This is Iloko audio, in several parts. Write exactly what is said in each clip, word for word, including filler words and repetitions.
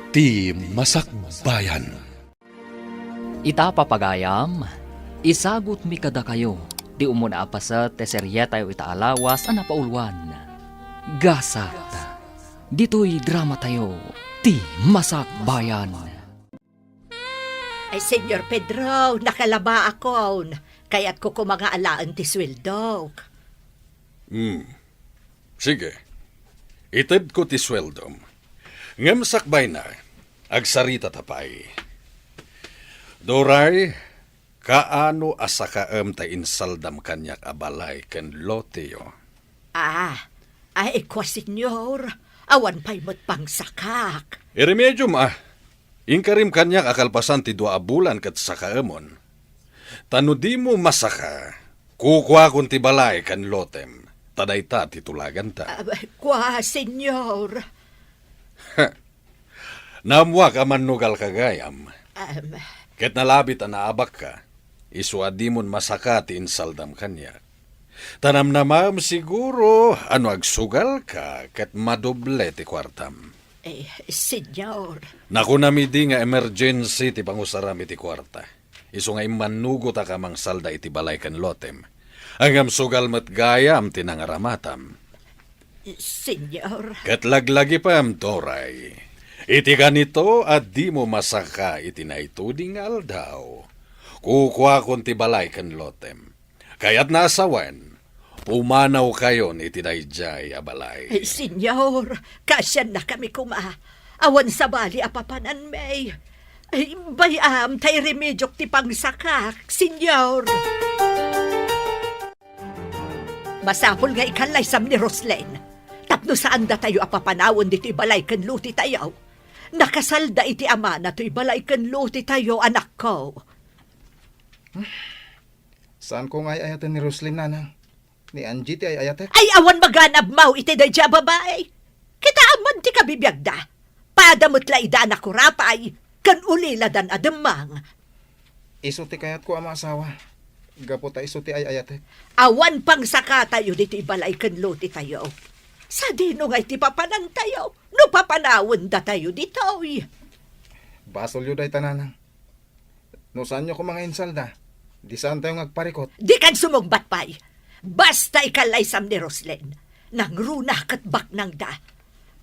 Ti Masakbayan. Ita, papagayam, isagutmi kadakayo ti umuna a paset ti serietayo ita a lawas a napauluan, Gasat. Ditoy dramatayo, Ti Masakbayan. Ay, Señor Pedro, nakalabaakon. Kayatko koma nga alaen ti sueldok. Hmm. Sige. Itedko ti sueldom. Ngem sakbayna, agsaritata pay. Doray, kaano a sakaem ta insaldam kaniak a balay ken loteyo? Ah, ay, kua, Señor, awan pay met pangsakak. Iremediom, a. Inkarim kaniak a kalpasan ti dua a bulan ket sakaemon. Ta no dimo masaka, kukuakon ti balay ken lotem, ta dayta ti tulaganta. Ah, kua, Señor. Naammoak a mannugalka gayam. Am. Ket nalabit a naabakka, isu a dimon masaka ti insaldam kaniak. Ta namnamaem siguro a no agsugalka ket madoble ti kuartam. Eh, Señor. Nakunam idi nga emergency ti pangusaram iti kuarta. Isu nga immannugotak a mangsalda iti balay ken lotem. Ngem sugal met gayam ti nangaramatam. Señor. Ket laglagipem, Doray. Iti kanito a dimo masaka iti naituding nga aldaw, kukuakon ti balay ken lotem. Kayatna a sawen, pumanawkayon iti daydiay a balay. Ay, Señor, kaasiannakami koma. Awan sabali a papananmi. Ay, bay-am ta iremediok ti pangsakak, Señor. Masapul nga ikallaysam ni Roslyn tapno saan datayo a papanawen ditoy balay ken lotetayo. Nakasalda iti amana toy balay ken lotetayo, anakko. Saanko nga ay-ayaten ni Roslyn, nanang. Ni Angie ti ay-ayatek. Ay, awan maganabmaw iti daydiay a babai. Kitaem man ti kabibiagda. Pada met la ida a nakurapay, ken uliladan a demmang. Isu ti kayatko a maasawa. Gapu ta isu ti ay-ayatek. Awan pangsakatayo ditoy balay ken lotetayo. Sadino ngay ti papanantayo no papanawendatayo ditoy? Basolyo dayta, nanang. No saanyo koma nga insalda, di saantayo nga agparikot. Dikan sumungbat pay. Basta ikallaysam ni Roslyn. Nangruna ket baknangda.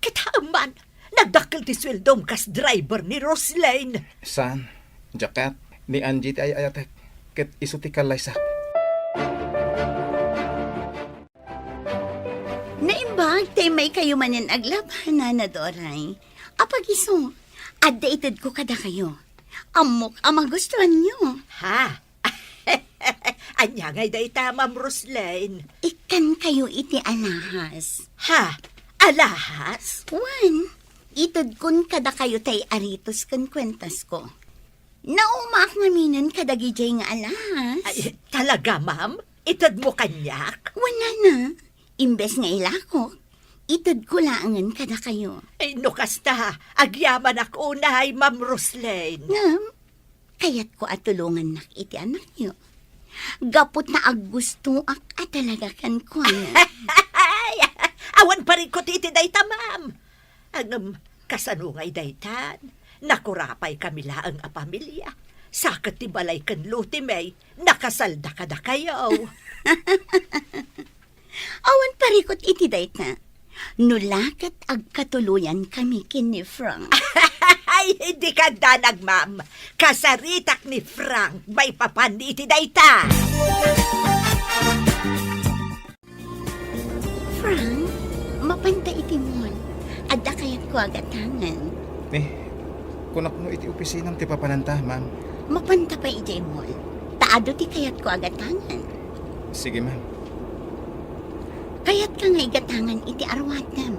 Kitaem man, nagdakkel ti sueldom kas driver ni Roslyn. Saan? Diak kayat. Ni Angie ti ay-ayatek. Ket isu ti kallaysak. Naimbag ta immaykayo manen aglaba, Nana Doray. Apagiso, adda itedko kadakayo. Ammok a magustuanyo. Ha? Ania ngay dayta, Ma'am Roslyn? Ikkankayo iti alahas. Ha? Alahas? Wen, itedkon kadakayo tay aritos ken kuentasko. Naumaak ngaminen kadagidiay nga alahas. Ay, talaga, ma'am? Itedmo kaniak? Wen, nana. Imbes nga ilakok, itedko laengen kadakayo. Ay, no kasta, agyamanak unay, Ma'am Roslyn. Ngem, kayatko a tulongannak iti anakyo. Gapu ta aggustoak a talaga kenkuana. Ay, awan parikut iti dayta, ma'am. Ngem, kasano ngay daytan? Nakurapaykami laeng a pamilia. Sa ket ti balay ken lotemi, nakasalda kadakayo. Awan parikut iti dayta. No la ket agkatuloyankami ken ni Frank. Ay, dika agdanag, ma'am. Kasaritak ni Frank maipapan iti dayta. Frank, mapanta iti mall. Adda kayatko a gatangen. Eh, kunak no iti opisinam ti papananta, ma'am. Mapanta pay idiay mall. Ta adu ti kayatko a gatangen. Sige, ma'am. Kayatka nga igatangan iti aruatem.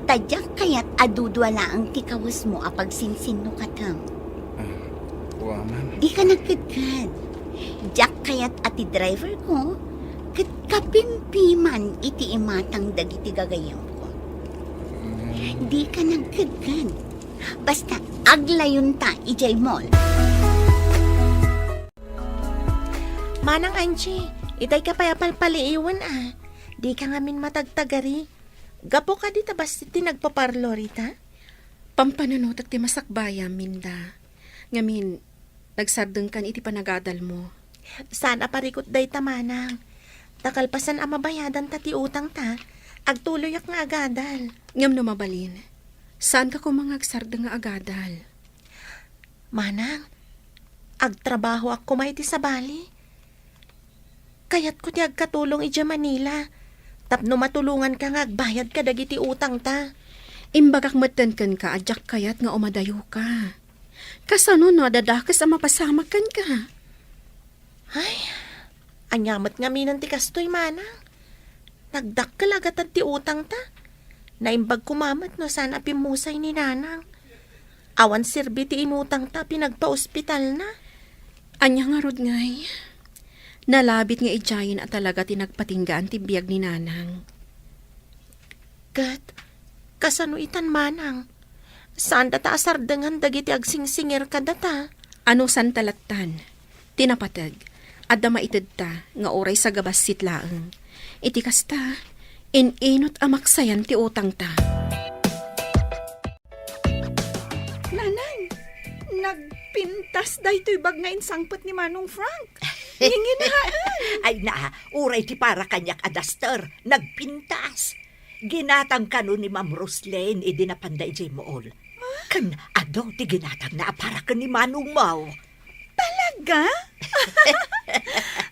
Ta diak kayat a dudua laeng ti kawesmo a pagsinsinnukatem. Ah, wa, ma'am. Dika nagkedked. Diak kayat a ti driverko ket kapimpiman iti imatang dagiti gagayyemko. Mm. Dika nagkedked. Basta aglayonta idiay mall. Manang Angie, itay ka pay a palpaliiwen a. Dika ngamin matagtagari. Gapu kadi ta bassit ti nagpaparlo rita? Pampanunotek ti masakbayam, Minda. Ngamin, nagsardengkan iti panagadalmo. Saan a parikut dayta, manang. Ta kalpasan a mabayadanta ti utangta, agtuloyak nga agadal. Ngem no mabalin, saanka koma nga agsardeng nga agadal. Manang, agtrabahoak koma iti sabali. Kayatko ti agkatulong idiay Manila tapno matulonganka nga agbayad kadagiti utangta. Imbagak metten kenka a diak kayat nga umadayoka. Kasano no adda dakes a mapasamak kenka? Ay, ania met ngaminen ti kastoy, manang? Nagdakkel a gatad ti utangta. Naimbag koma met no saan a pimmusay ni nanang. Awan serbi ti inutangta a pinagpaospitalna. Ania ngarud ngay? Nalabit nga idiayen a talaga ti nagpatinggaan ti biag ni nanang. Ket, kasano itan, manang? Saandata a sardengan dagiti agsingsingir kadata. Anusanta lattan? Ti napateg, adda maitedta nga uray sagabassit laeng. Iti kasta, in-inut a maksayan ti utangta. Nanang, nagpintas daytoy bag nga insangpet ni Manong Frank. Nginginaen. Ay na, uray ti para kaniak a duster, nagpintas. Ginatang kano ni Ma'am Roslyn idi napanda idiay Mool. Ken adu ti ginatangna a para ken ni Manong Mau. Talaga?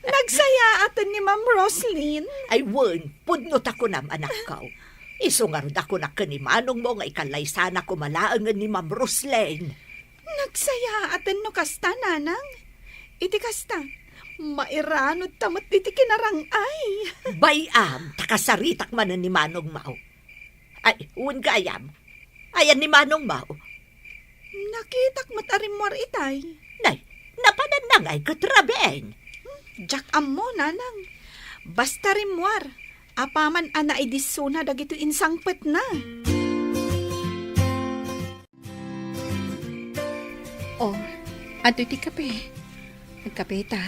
Nagsayaaten ni Ma'am Roslyn? Ay wen, pudno ta kunam, anakko. Isu ngarud a kunak ken ni Manong Mau nga ikallaysana koma laengen ni Ma'am Roslyn. Nagsayaaten no kasta, nanang. Iti kasta, mairanod ta met iti kinarang-ay. Bay-am, ta kasaritak manen ni Manong Mau. Ay, wen gayam. Ayan ni Manong Mau. Nakitak met a rimmuar itay. Nay, napananna ngay ket rabiin. Hmm, diak ammo, nanang. Basta rimmuar, apaman a naidissona dagitoy insangpetna. Oh, adtoy ti kape. Agkape ta.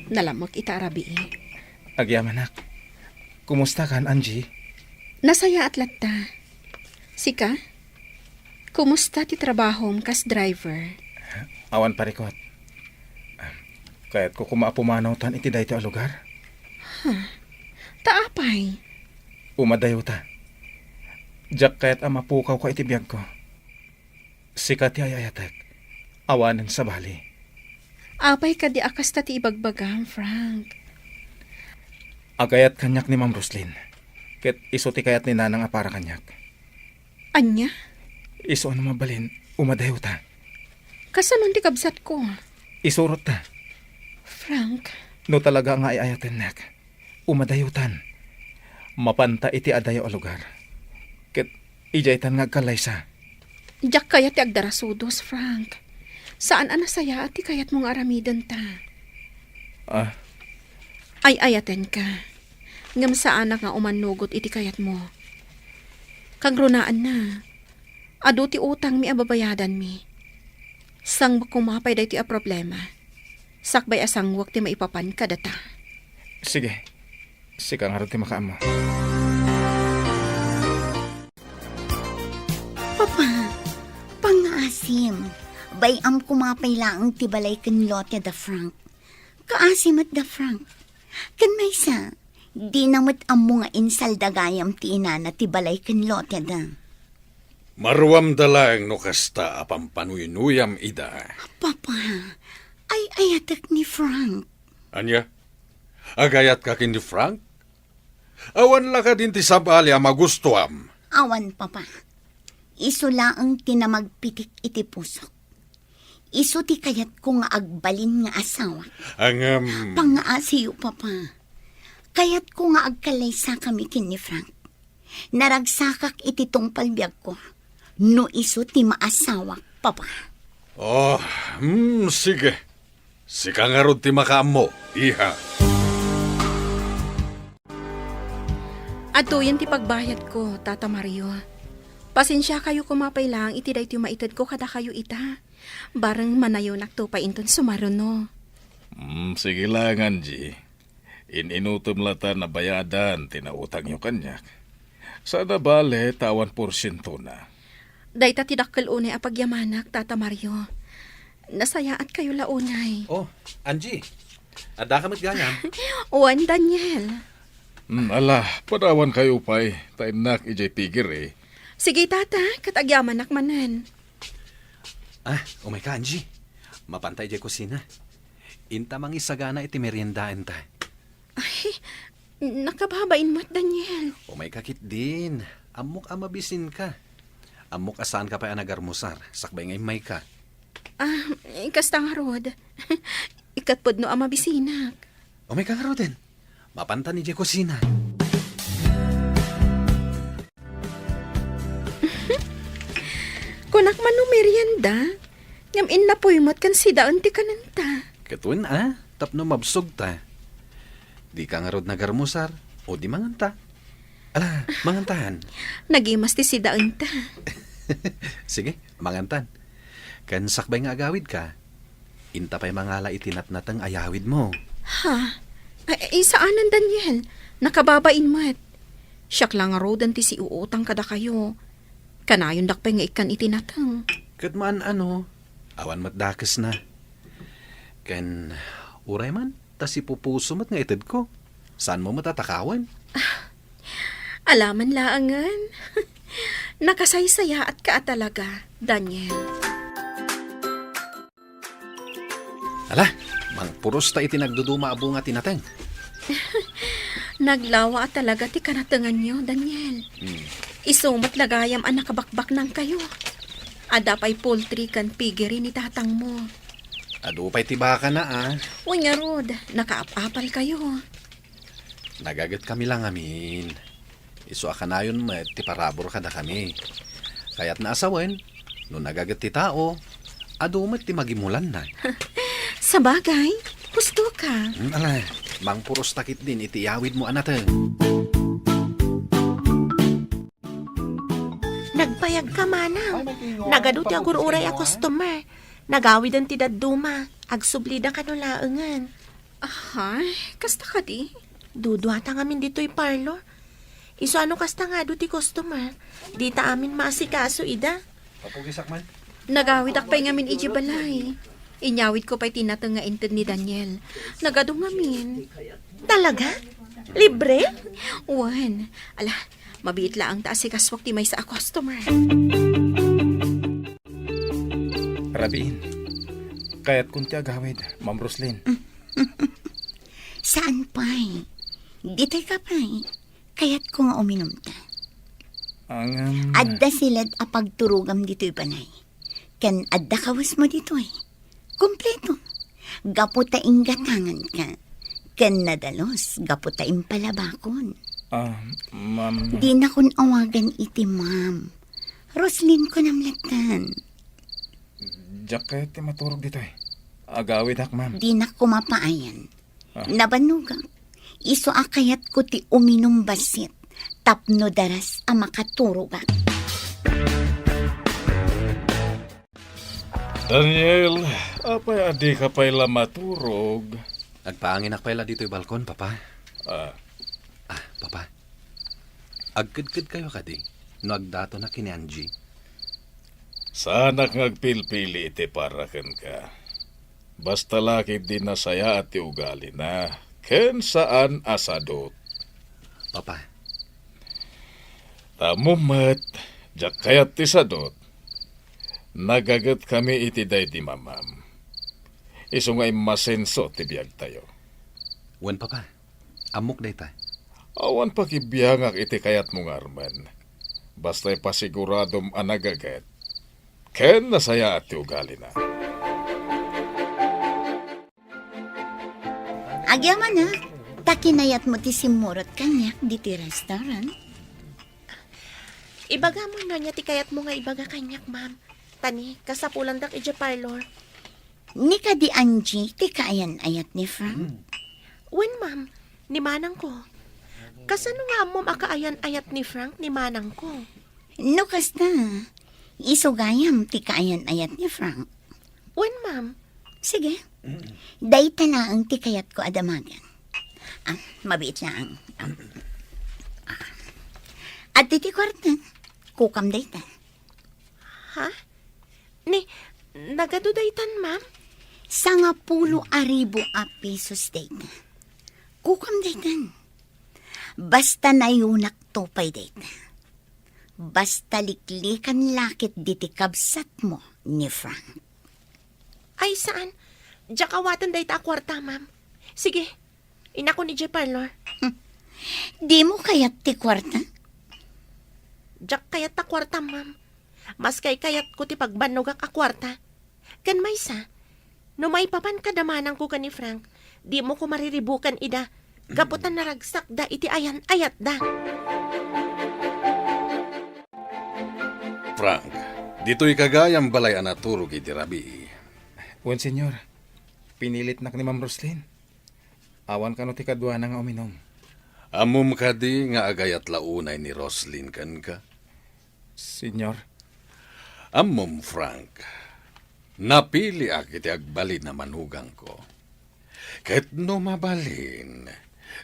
Nalamek ita a rabii. Agyamanak. Kumusta kan, Angie? Nasayaat latta. Sika? Kumusta ti trabahom kas driver? Awan parikot. Kayatko koma a pumanawtan iti daytoy a lugar. Huh. Ta apay? Umadayota. Diak kayat a mapukawka iti biagko. Sika ti ay-ayatek. Awanen sabali. Apay kadi a kasta ti ibagbagam, Frank? Agayat kaniak ni Ma'am Roslyn. Ket isu ti kayat ni Nanang a para kaniak. Ania? Isu a no mabalin, umadayota. Kasanon ti kabsatko? Isurotta. Frank. No talaga nga ay-ayatennak, umadayotan. Mapanta iti adayo a lugar. Ket idiaytan nga agkallaysa. Diak kayat ti agdarasudos, Frank. Saan a nasayaat ti kayatmo nga aramidenta. Ah? Ay-ayatenka. Ngem saanak nga umannugot iti kayatmo. Kagrunaanna, adu ti utangmi a babayadanmi. Sanguek koma pay daytoy a problema. Sakbay a sanguek ti maipapan kadata. Sige. Sika ngarud ti makaammo. Papa, pangngaasim. Bay-am koma pay laeng ti balay ken lote da Frank. Kaasi met da Frank. Ken maysa, dina met ammo nga insalda gayam ti inana ti balay ken lote da. Maruamda laeng no kasta a pampanuynuyam ida. Papa, ay-ayatek ni Frank. Ania? Agayatka ken ni Frank? Awan la kadin ti sabali a magustuam? Awan, Papa. Isu laeng ti namagpitik iti pusok. Isu ti kayatko nga agbalin nga asawak. Ngem, pangngaasiyo, Papa. Kayatko nga agkallaysakami ken ni Frank. Naragsakak iti tungpal biagko no isu ti maasawak, Papa. Oh, hmm, sige. Sika ngarud ti makaammo, iha. Adtoyen ti pagbayadko, Tata Mario. Pasensiakayo koma pay laeng iti daytoy maitedko kadakayo ita. Bareng manayonakto pay inton sumaruno. Hmm, sige laeng, Angie. In-inutem lata a bayadan ti nautangyo kaniak. Saan a bale ta awan porsientona. Dayta ti dakkel unay a pagyamanak, Tata Mario. Nasayaatkayo la unay. Oh, Angie. Addaka met gayam? Wen, Daniel. Hmm, ala, padawankayo pay, ta innak idiay pigiri. Sige, Tata, ket agyamanak manen. Ah, umayka, Angie. Mapanta idiay kusina. Inta mangisagana iti meriendaenta. Ay, nakababain met, Daniel. Umayka ketdin. Ammok a mabisinka. Ammok a saanka pay a nagarmusar, sakbay nga immayka. Ah, kasta ngarud. Ikat pudno a mabisinak. Umayka ngaruden. Mapantan idiay kusina. Kunak man no merienda, ngem innapoy met ken sidaen ti kanenta. Ket wen a, tapno mabsogta. Dika ngarud nagarmusar, o di manganta. Ala, mangantan. Nagimas ti sidaenta. Sige, mangantan. Ken sakbay nga agawidka, inta pay mangala iti natnateng a yawidmo. Ha? Ay, ay, saanen, Daniel. Nakababain met. Siak la ngaruden ti siuutang kadakayo. Kanayondak pay nga ikkan iti nateng. Ket maan-ano, awan met dakesna. Ken uray man, ta sipupuso met nga itedko. Saanmo met a takawen? Alaman laengen. Nakasaysayaatka a talaga, Daniel. Ala, mangpurosta iti nagduduma a bunga ti nateng. Naglawa a talaga ti kanatenganyo, Daniel. Hmm. Isu met la gayam a nakabakbaknangkayo. Adda pay poultry ken piggery ni tatangmo. Adu pay ti bakana, a. Wen ngarud, nakaap-apalkayo. Nagagetkami la ngamin. Isu a kanayon met ti parabur kadakami. Kayatna a sawen, no nagaget ti tao, adu met ti magimulanna. Sabagay, husto ka. Hmm, ala, mangpurosta ketdin iti yawidmo a nateng. Nagpayagka, manang. Nagadu ti agur-uray a customer. Nagawiden ti dadduma. Agsublida kano laengen. Aha, kasta kadi? Duduata ngamin ditoy parlor. Isu a no kasta nga adu ti customer, dita amin maasikaso ida. Papugisak man. Nagawidak pay ngamin idiay balay. Inyawidko pay ti nateng nga inted ni Daniel. Nagadu ngamin. Talaga? Libre? Wen. Ala, mabiit laeng ta asikasuak ti maysa a customer. Rabiin, kayatkon ti agawid, Ma'am Roslyn. Saan pay? Ditoy ka pay. Kayatko nga uminumta. Ngem adda siled a pagturogam ditoy balay. Ken adda kawesmo ditoy. Kompleto. Gapu ta inggatanganka. Ken nadalus gapu ta impalabakon. Ah, ma'am. Dinakon awagan iti ma'am. Roslyn kunam latta. Diak kayat ti maturog ditoy. Agawidak, ma'am. Dinak koma paayan. Ah. Nabannogak. Isu a kayatko ti uminum bassit tapno daras a makaturogak. Daniel, apay a dika pay la maturog? Agpaanginak pay la ditoy balkon, Papa. Ah. Ah, Papa. Agkedkedkayo kadi no agdatona ken ni Angie? Saanak nga agpilpili iti para kenka. Basta la ketdi nasayaat ti ugalina, ken saan a sadut. Papa. Ta ammom met, diak kayat ti sadut. Nagagetkami iti daydi mamam. Isu nga immasenso ti biagtayo. Wen, Papa. Ammok dayta. Awan pakibiangak iti kayatmo nga armen. Basta ipasiguradom a nagaget ken nasayaat ti ugalina. Agyamanak, ta kinayatmo ti simmurot kaniak ditoy restaurant. Ibagam no ania ti kayatmo nga ibaga kaniak, ma'am. Ta ni, kasapulandak idiay parlor. Ni kadi Angie ti kaayan-ayat ni Frank? Hmm. Wen, ma'am. Ni manangko. Kasano nga ammom a kaayan-ayat ni Frank ni manangko? No kasta, isu gayam ti kaayan-ayat ni Frank. Wen, ma'am. Sige. Dayta laeng ti kayatko a damagen. Ah, mabiit laeng. Ah. Ah. Adtoy ti kuarta. Kukam dayta. Ha? Ni, nagadu daytan, ma'am? Sangapulo a ribu a pesos dayta. Kukam daytan. Basta nayunak to pay dayta. Basta liklikan la ket diti kabsatmo ni Frank. Ay, saan. Diak awaten dayta a kuarta, ma'am. Sige, inakon idiay parlor. Hmm. Dimo kayat ti kuarta? Diak kayat ta kuarta, ma'am. Maskay kayatko ti pagbannogak a kuarta. Ken maysa, no maipapan kadamananko ken ni Frank, dimo ko mariribukan ida, gapu ta naragsakda iti ayan-ayatda. Frank, ditoy ka gayam balay a naturog iti rabii. Wen, Senyor. Pinilitnak ni Ma'am Roslyn. Awan kano ti kaduana nga uminum. Ammom kadi nga agayat la unay ni Roslyn kenka? Senyor. Ammom, Frank, napiliak iti agbalin a manugangko. Ket no mabalin,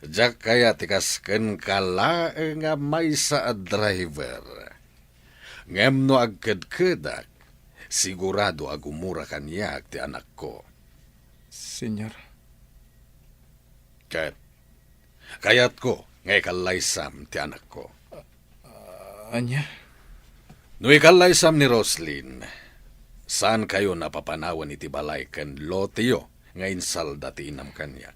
diak kayat ti kas kenka laeng a maysa a driver. Ngem no agkedkedak, sigurado a gumura kaniak ti anakko. Senyor. Ket kayatko nga ikallaysam ti anakko. Ah, ania? No ikallaysam ni Roslyn, saankayon a papanawen iti balay ken loteyo nga insalda ti inam kaniak.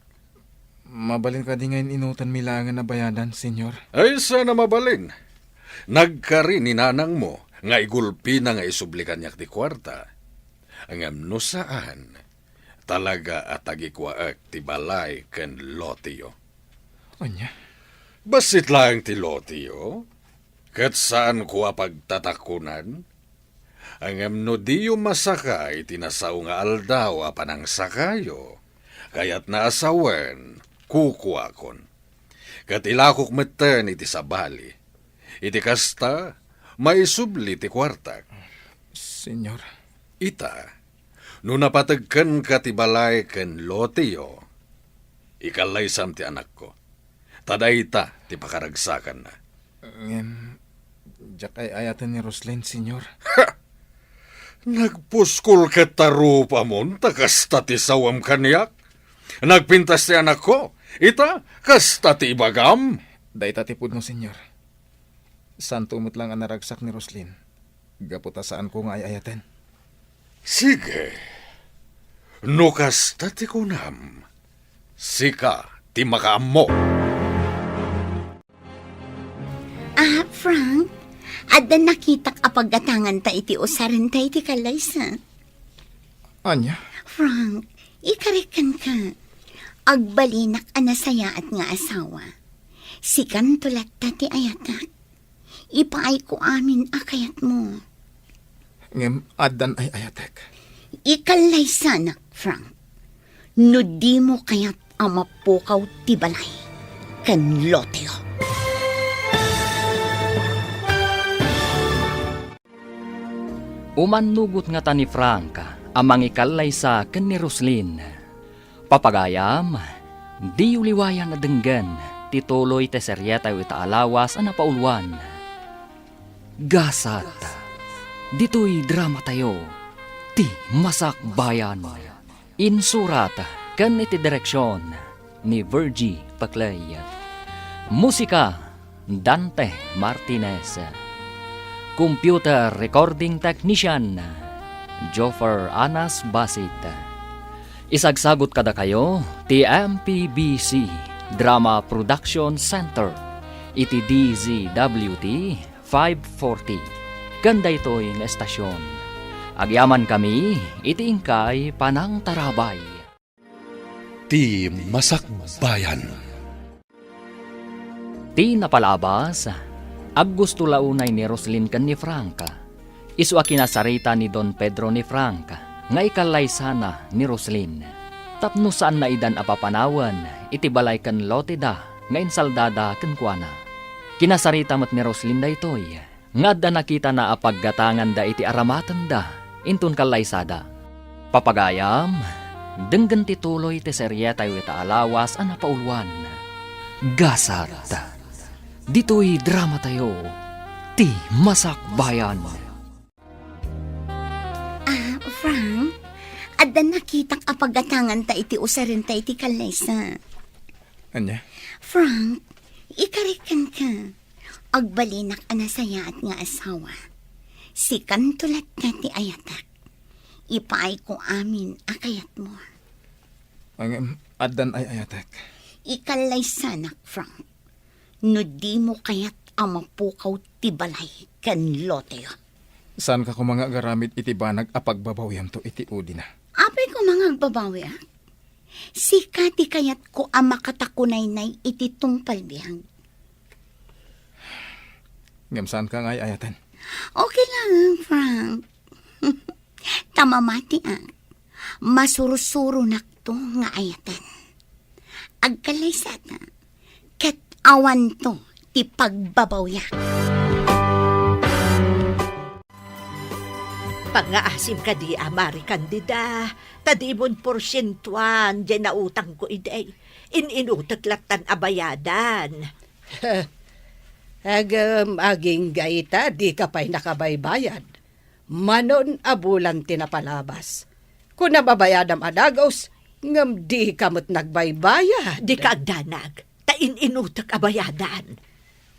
Mabalin kadi nga in-inutanmi laengen a bayadan, Senyor? Ay, saan a mabalin. Nagkari ni nanangmo nga igulpina nga isubli kaniak ti kuarta. Ngem no saan, talaga a tagikuaek ti balay ken loteyo. Ania? Bassit laeng ti loteyo, ket saanko a pagtatakunan. Ngem no diyo masaka iti nasao nga aldaw a panangsakayo, kayatna a sawen, kukuakon. Ket ilakok metten iti sabali. Iti kasta, maisubli ti kuartak. Senyor. Ita, no napateg kenka ti balay ken loteyo, ikallaysam ti anakko. Ta dayta ti pakaragsakanna. Ngem, diak ay-ayaten ni Roslyn, Senyor. Ha! Nagpuskol ket tarupamon ta kasta ti sawem kaniak. Nagpintas ti anakko. Ita, kasta ti ibagam. Dayta ti pudno, Senyor. Saanto met lang a naragsak ni Roslyn. Gapu ta saanko nga ay-ayaten. Sige. No kasta ti kunam, sika ti makaammo. Ah, Frank, adda nakitak a paggatanganta iti usarenta iti kallaysa. Ania? Frank, ikarik kenka. Agbalinak a nasayaat nga asawa. Sikanto latta ti ayatak. Ipaayko amin a kayatmo. Ngem addan ay-ayatek. Ikallaysanak, Frank. No dimo kayat a mapukaw ti balay ken loteyo. Umannugot ngata ni Frank a mangikallaysa ken ni Roslyn. Papagayam, diyo liwayan a denggen ti tuloy ti serietayo ita a lawas a napauluan. Gasat, ditoy dramatayo, Ti Masakbayan. Insurat ken iti direksion ni Virgie Paclay. Musika, Dante Martinez. Computer Recording Technician, Joffer Anas Basit. Isagsagut kadakayo ti M P B C Drama Production Center iti D Z W T five forty. Ken daytoy nga estasion, agyamankami iti inkay panangtarabay. Ti Masakbayan. Ti napalabas, aggusto la unay ni Roslyn ken ni Frank. Isu a kinasarita ni Don Pedro ni Frank nga ikallaysana ni Roslyn tapno saanna idan a papanawen iti balay ken loteda nga insaldada kenkuana. Kinasarita met ni Roslyn daytoy nga adda nakitana a paggatanganda iti aramatenda inton kallaysada. Papagayam, denggen ti tuloy ti serietayo ita a lawas a napauluan. Gasat, ditoy dramatayo, Ti Masakbayan. Ah, Frank, adda nakitak a paggatanganta iti usarenta iti kallaysa. Ania? Frank, ikarik kenka. Agbalinak a nasayaat nga asawa. Sikanto latta ti ayatek. Ipaayko amin a kayatmo. Ngem, addan ay-ayatek. Ikallaysanak, Frank. No dimo kayat a mapukaw ti balay ken loteyo. Saanka koma nga agaramid iti banag a pagbabawiamto iti udina. Apay koma nga agbabawiak? Sika ti kayatko a makatakunaynay iti tungpal biag. Ngem saanka nga ay-ayaten? Okay lang, Frank. Ta mamatiak, masursuronakto nga ayaten. Agkallaysata, ket awanto ti pagbabawiak. Pangngaasim kadi a Mari Candida, ta dimon porsientuan diay nautangko idi. In-inutek lattan a bayadan. Agem, agingga ita, dika pay nakabaybayad. Manon a bulan ti napalabas. Kunam a bayadam a dagus, ngem dika met nagbaybayad. Dika agdanag, ta in-inutek a bayadan.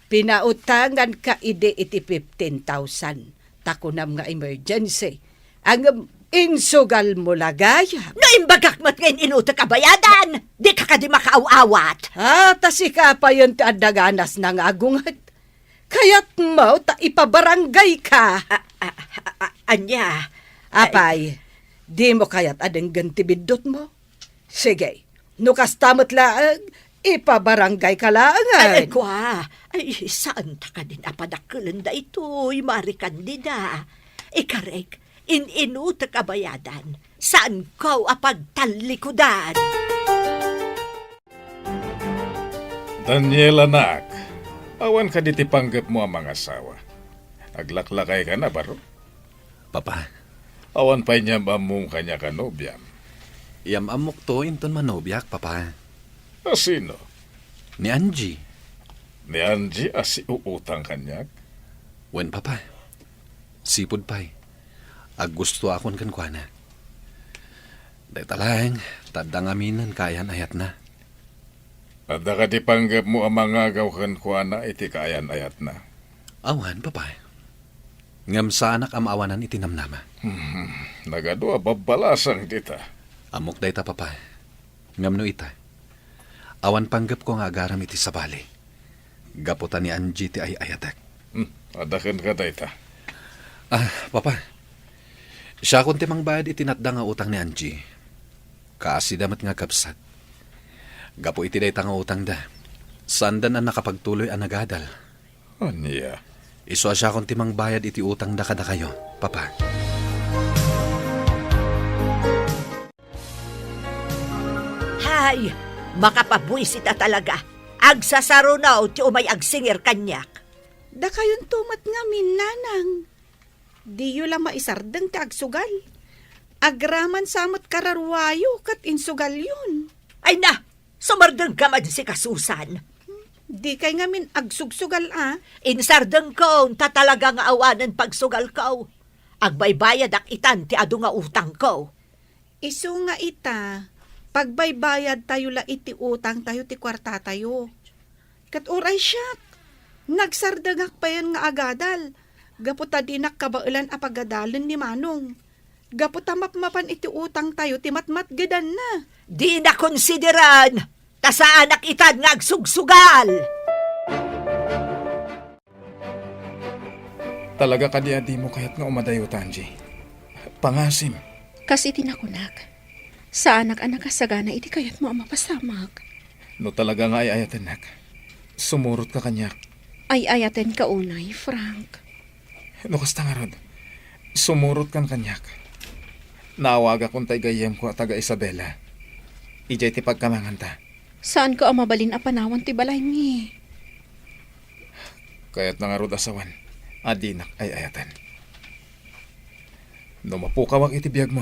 Pinautanganka idi iti fifteen thousand, ta kunam nga emergency. Ngem insugalmo la gayam. No imbagak met nga in-inutek a bayadan, dika kadi makaaw-awat. Ah, ta sika payen ti adda ganasna nga agunget. Kayatmo ta ipabaranggayka. A, a, a, a, ania? Apay, dimo kayat a denggen ti biddutmo? Sige, no kasta met laeng, ipabaranggayka laengen. Ay, kua, ay, saanta kadin a padakkelen daytoy, Mari Candida. Ikarek, in-inutek a bayadan, saanko a pagtallikudan. Daniel, anak, awan kadi ti panggepmo a mangasawa? Aglaklakayka na, baro? Papa. Awan pay ni am-ammom kaniak a nobiam? Yam-ammokto inton manobiak, Papa. A sino? Ni Angie. Ni Angie a siuutang kaniak? Wen, Papa. Sipud pay, aggustoakon kenkuana. Dayta laeng, ta adda ngaminen kaayan-ayatna. Adda kadi panggepmo a mangagaw kenkuana iti kaayan-ayatna? Awan, Papa. Ngem saanak a maawanan iti namnama. Hmm, nagadu a babbalasang dita. Ammok dayta, Papa. Ngem no ita, awan panggepko nga agaram iti sabali. Gapu ta ni Angie ti ay-ayatek. Hmm, adda kenka dayta. Ah, Papa. Siakon ti mangbayad iti natda nga utang ni Angie. Kaasida met nga kabsat. Gapu iti dayta nga utangda, saandan a nakapagtuloy a nagadal. Ania? Isu a siakon ti mangbayad iti utangda kadakayo, Papa. Hay! Makapabuisit a talaga. Agsasaruno ti umay agsingir kaniak. Dakayonto met ngamin, nanang. Diyo la maisardeng ti agsugal. Agraman sa met kararuayo ket insugalyon. Ay na! Sumardengka man sika, Susan. Dikay ngamin agsugsugal a. Insardengko, ta talaga nga awanen pagsugalko. Agbaybayadak itan ti adu nga utangko. Isu nga ita, pagbaybayadtayo la iti utangtayo ti kuartatayo. Ket uray siak, nagsardengak payen nga agadal, gapu ta dinak kabaelan a pagadalen ni Manong. Gapu ta mapmapan iti utangtayo ti matmatgedanna. Dina konsideran, ta saanak itan nga agsugsugal. Talaga kadi a dimo kayat nga umadayo ta, Angie? Pangasim. Kas iti nakunak, saanak a nakasagana iti kayatmo a mapasamak. No talaga nga ay-ayatennak, sumurotka kaniak. Ay-ayatenka unay, Frank. No kasta ngarud, sumurotkan kaniak. Naawagakon tay gayyemko a taga Isabela. Idiay ti pagkamanganta. Saanko a mabalin a panawan ti balaymi. Kayatna ngarud a sawen a dinak ay-ayaten. No mapukawak iti biagmo,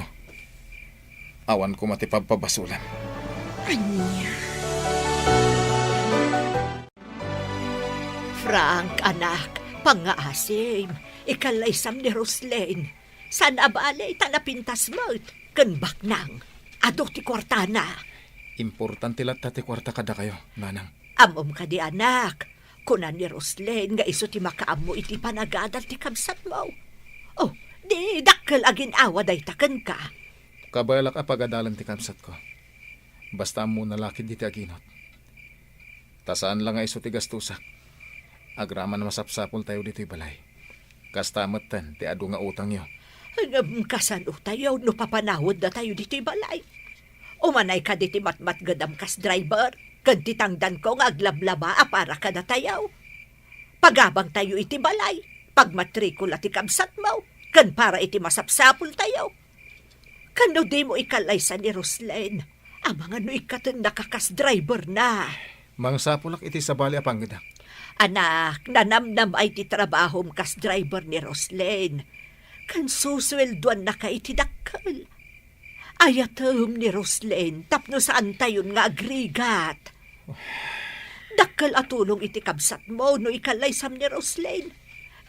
awan koma ti pabpabasolam. Ania? Frank, anak, pangngaasim, ikallaysam ni Roslyn. Saan a bale, ta napintas met. Ken baknang, adu ti kuartana. Importante latta ti kuarta kadakayo, nanang. Ammom kadi, anak, kuna ni Roslyn nga isu ti makaammo iti panagadal ti kabsatmo. Oh, di dakkel a gin-awa dayta kenka. Kabaelak a pagadalen ti kabsatko. Basta ammona la ketdi ti aginot. Ta saan la nga isu ti gastusak. Agraman a masapsapultayo ditoy balay. Kasta metten ti adu nga utangyo. Ngem kasanotayo no papanaweddatayo ditoy balay? Umanay kadi ti matmatgedam kas driver, ken ti tangdanko nga aglablaba a para kadatayo. Pagabangtayo iti balay, pagmatrikula ti kabsatmo, ken para iti masapsapultayo. Kano dimo ikallaysa ni Roslyn? Amangan no ikkatennaka kas driver na. Mangsapulak iti sabali a panggedak. Anak, nanamnamay ti trabahom kas driver ni Roslyn. Ken susueldoannaka iti dakkel. Ayatem ni Roslyn tapno saantayon nga agrigat. Dakkel a tulong iti kabsatmo no ikallaysam ni Roslyn.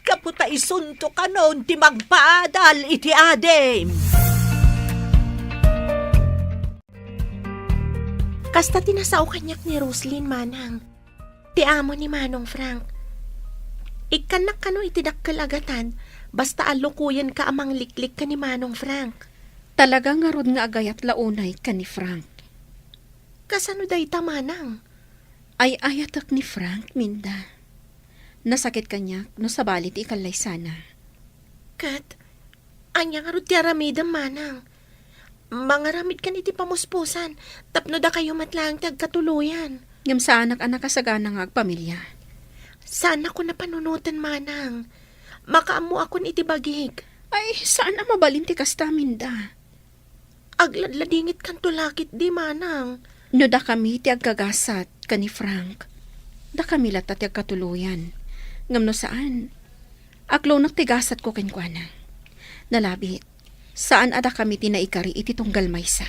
Gapu ta isunto kanon ti mangpaadal iti adim. Kasta ti nasao kaniak ni Roslyn, manang. Ti amo ni Manong Frank. Ikkannak kano iti dakkel a gatad, basta allukoyenka a mangliklik ken ni Manong Frank. Talaga ngarud nga agayat la unay ken ni Frank. Kasano dayta, manang? Ay-ayatek ni Frank, Minda. Nasakit kaniak no sabali ti ikallaysana. Ket, ania ngarud ti aramidem, manang? Mangaramidkan iti pamuspusan tapno dakayo met laeng ti agkatuloyan. Ngem saanak a nakasagana nga agpamilya. Saanakon a panunoten, manang. Makaammoakon iti bagik. Ay, saan a mabalin ti kasta, Minda. Agladladingitkanto la ketdi, manang. No dakami ti agkagasat ken ni Frank, dakami latta ti agkatuloyan. Ngem no saan, aklonnak ti gasatko kenkuana. Nalabit, saan a dakami ti naikari iti tunggal maysa.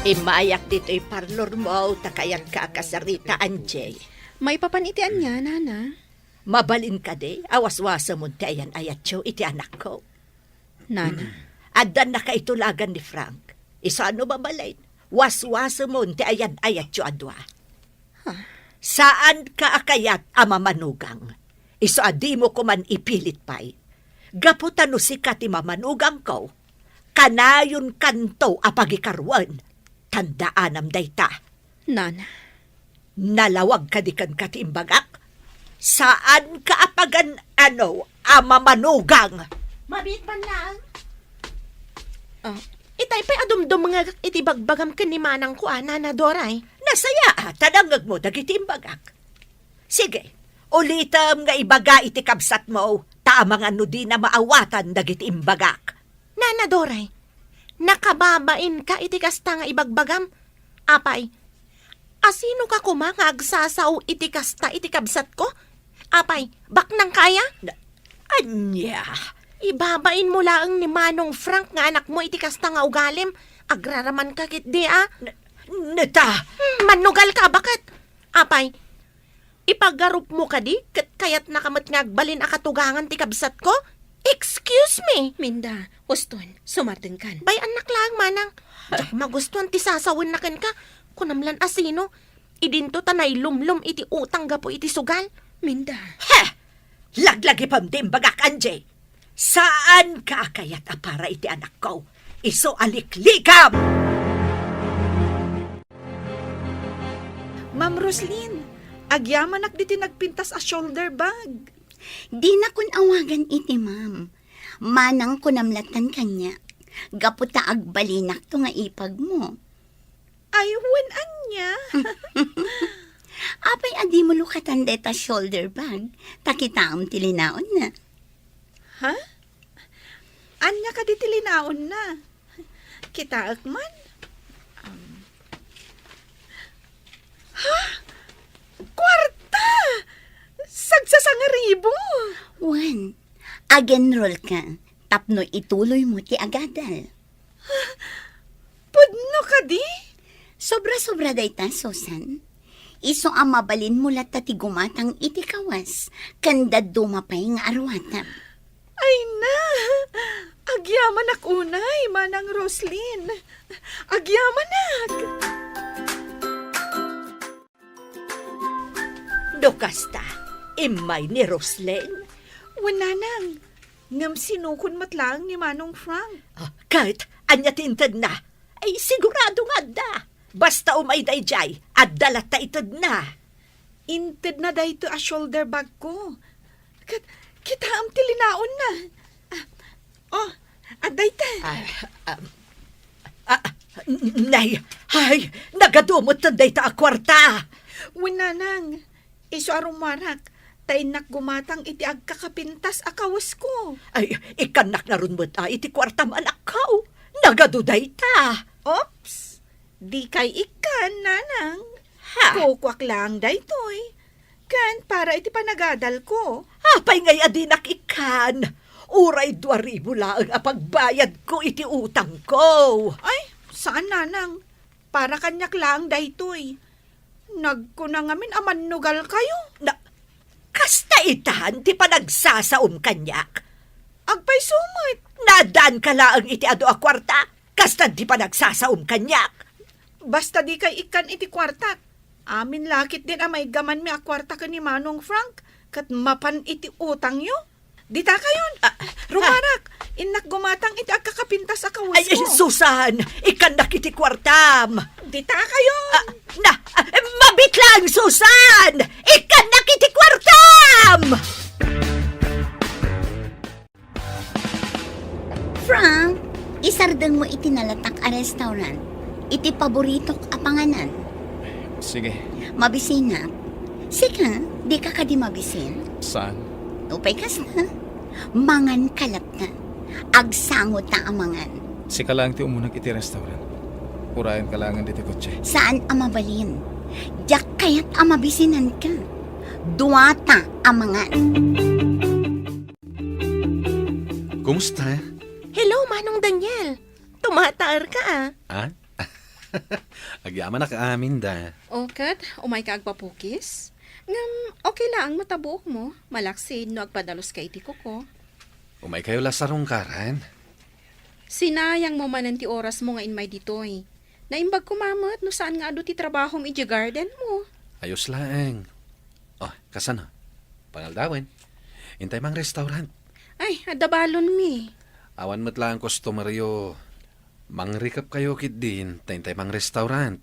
Immayak ditoy parlormo, ta kayanka a kasarita, Angie. Maipapan iti ania, nana? Mabalin kadi a waswasemon ti ayan-ayatyo iti anakko? Nana. Addan nakaitulagan ni Frank. Isu a no mabalin, waswasemon ti ayan-ayatyo a dua. Saanka a kayat a mamanugang. Isu a dimo koman ipilit pay. Gapu ta no sika ti mamanugangko, kanayonkanto a pagikaruen. Tandaanam dayta. Nana. Nalawag kadi kenka ti imbagak? Saanka a pagan-ano a mamanugang. Mabiit man laeng. Ah. Itay pay a dumdumngegak iti bagbagam ken ni manangko a, Nana Doray. Nasayaat a nangngegmo dagiti imbagak. Sige, ulitem nga ibaga iti kabsatmo, ta amangan no dina maawatan dagiti imbagak. Nana Doray, nakababainka iti kasta nga ibagbagam? Apay, asinoka koma nga agsasao iti kasta iti kabsatko? Apay, baknangka aya? Na-, ania? Ibabainmo laeng ni Manong Frank nga anakmo iti kasta nga ugalim. Agraramanka ketdi a. N-, neta. Hmm, mannugalka a baket. Apay, ipagarupmo kadi ket kayatnaka met nga agbalin a katugangan ti kabsatko? Excuse me! Minda, huston, sumartengkan. Bay-annak laeng, manang. Diak magustuan ti sasawenna kenka. Kunam lan a sino. Idinto ta nailumlom iti utang gapu iti sugal. Minda. He! Laglagipem ti imbagak, Angie. Saanka a kayat a para iti anakko. Isu a liklikam! Ma'am Roslyn, agyamanak ditoy nagpintas a shoulder bag. Dinakon awagan iti ma'am. Manang kunam lattan kaniak. Gapu ta agbalinakto nga ipagmo. Ay, wen ania? Apay a dimo lukatan dayta shoulder bag, ta kitaem ti linaonna. Ha? Ania kadi ti linaonna? Kitaek man. Um. Ha? Kuarta! Sagsasangaribu! Wen, ag-enroll ka tapno ituloymo ti agadal. Pudno kadi? Sobra-sobra dayta, Susan. Isu a mabalinmo latta ti gumatang iti kawes, ken dadduma pay nga aruatem. Ay na! Agyamanak unay, Manang Roslyn. Agyamanak! No kasta, immay ni Roslyn? Wen, Nanang. Ngem sinukon met laeng ni Manong Frank. Ah, ket ania ti intedna? Ay, sigurado nga adda. Basta umay daydiay, adda latta itedna. Intedna daytoy a shoulder bag ko. Ket, kitaem ti linaonna. Ah, oh, adda ita. Ah, ah, ah, n-, nay, ay, nagadu met dayta a kuarta. Wen, Nanang, isu a rummuarak, ta innak gumatang iti agkakapintas a kawesko. Ay, ikkannak ngarud met a iti kuartam, anakko. Nagadu dayta. Oops! Dikay ikkan, Nanang. Ha? Kukuak laeng daytoy. Ken para iti panagadalko. Apay ngay a dinak ikkan? Uray dua ribu laeng a pagbayadko iti utangko. Ay, saan, Nanang. Para kaniak laeng daytoy. Nagkuna ngamin a mannugalkayo. Na, kasta itan ti panagsasaom kaniak? Agpayso met. Naaddaanka laeng iti adu a kuarta, kastan ti panagsasaom kaniak. Basta dikay ikkan iti kuartak. Amin la ketdin a maiggamanmi a kuarta ken ni Manong Frank, ket mapan iti utangyo. Ditakayon. Ah, rummuarak, innak gumatang iti agkakapintas a kawes. Ay, ay, ko. Susan, ikkannak iti kuartam. Ditakayon. Ah, na, ah, mabiit lang, Susan! Ikkannak iti kuartam! Frank, isardengmo iti nalatak a restaurant, iti paboritok a panganan. Sige. Mabisinak. Sika, dika kadi mabisin? Saan? Upay kasta. Mangan ka latta. Agsangota a mangan. Sika laeng ti umunak iti restaurant. Urayenka laengen ditoy kotse. Saan a mabalin? Diak kayat a mabisinanka. Duata a mangan. Kumusta? Hello, Manong Daniel. Tumataerka, ah. Ah? Agyamanak amin da. O, ket, umayka agpapukis? Ngem, okay laeng met a buokmo, malaksid no agpadaluska iti kuko. Umaykayo la sarungkaran. Sinayangmo manen ti orasmo nga immay ditoy. Naimbag koma met no saan nga adu ti trabahom idiay gardenmo. Ayos laeng. O, kasano? Pangaldawen. Intay mangrestaurant. Ay, adda balonmi. Awan met laeng customeryo. Mangrikepkayo ketdin, ta intay mangrestaurant.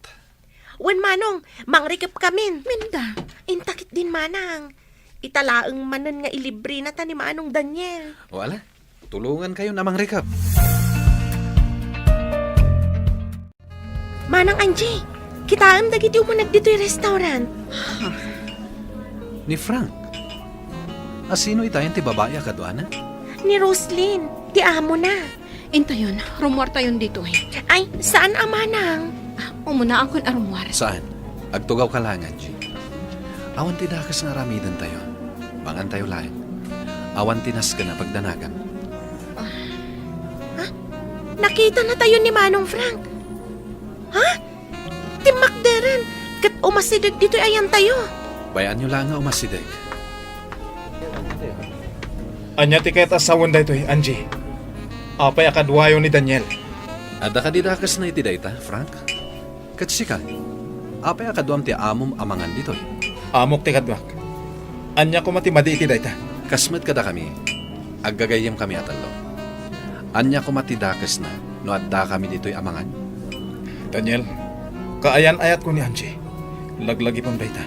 Wen, Manong, mangrikepkamin. Minda. Inta ketdin, Manang. Ita laeng manen nga ilibrenata ni Manong Daniel. O ala, tulongankayon a mangrikep. Manang Angie, kitaem dagiti umunak ditoy restaurant. Ni Frank. A sino itayen ti babai a kaduana? Ni Roslyn, ti amona. Intayon, rummuartayon ditoy. Ay, saan a manang? Ah, umunaakon a rummuar. Saan? Agtugawka laeng, Angie. Awan ti dakes nga aramidentayo. Mangantayo laeng. Awan ti nasken a pagdanagan. Ah. Ha? Nakitanatayo ni Manong Frank. Ha? Timmakderen ket umasideg ditoy ayantayo. Bay-anyo laeng nga umasideg. Ania ti kayat a sawen daytoy, Angie? Apay a kaduayo ni Daniel? Adda kadi dakesna iti dayta, Frank? Ket sika, apay a kaduam ti amom a mangan ditoy? Amok ti kaduak. Ania koma ti madi iti dayta? Kas met kadakami, aggagayyemkami a tallo. Ania koma ti dakesna no addakami ditoy a mangan? Daniel, kaayan-ayatko ni Angie. Laglagipem dayta.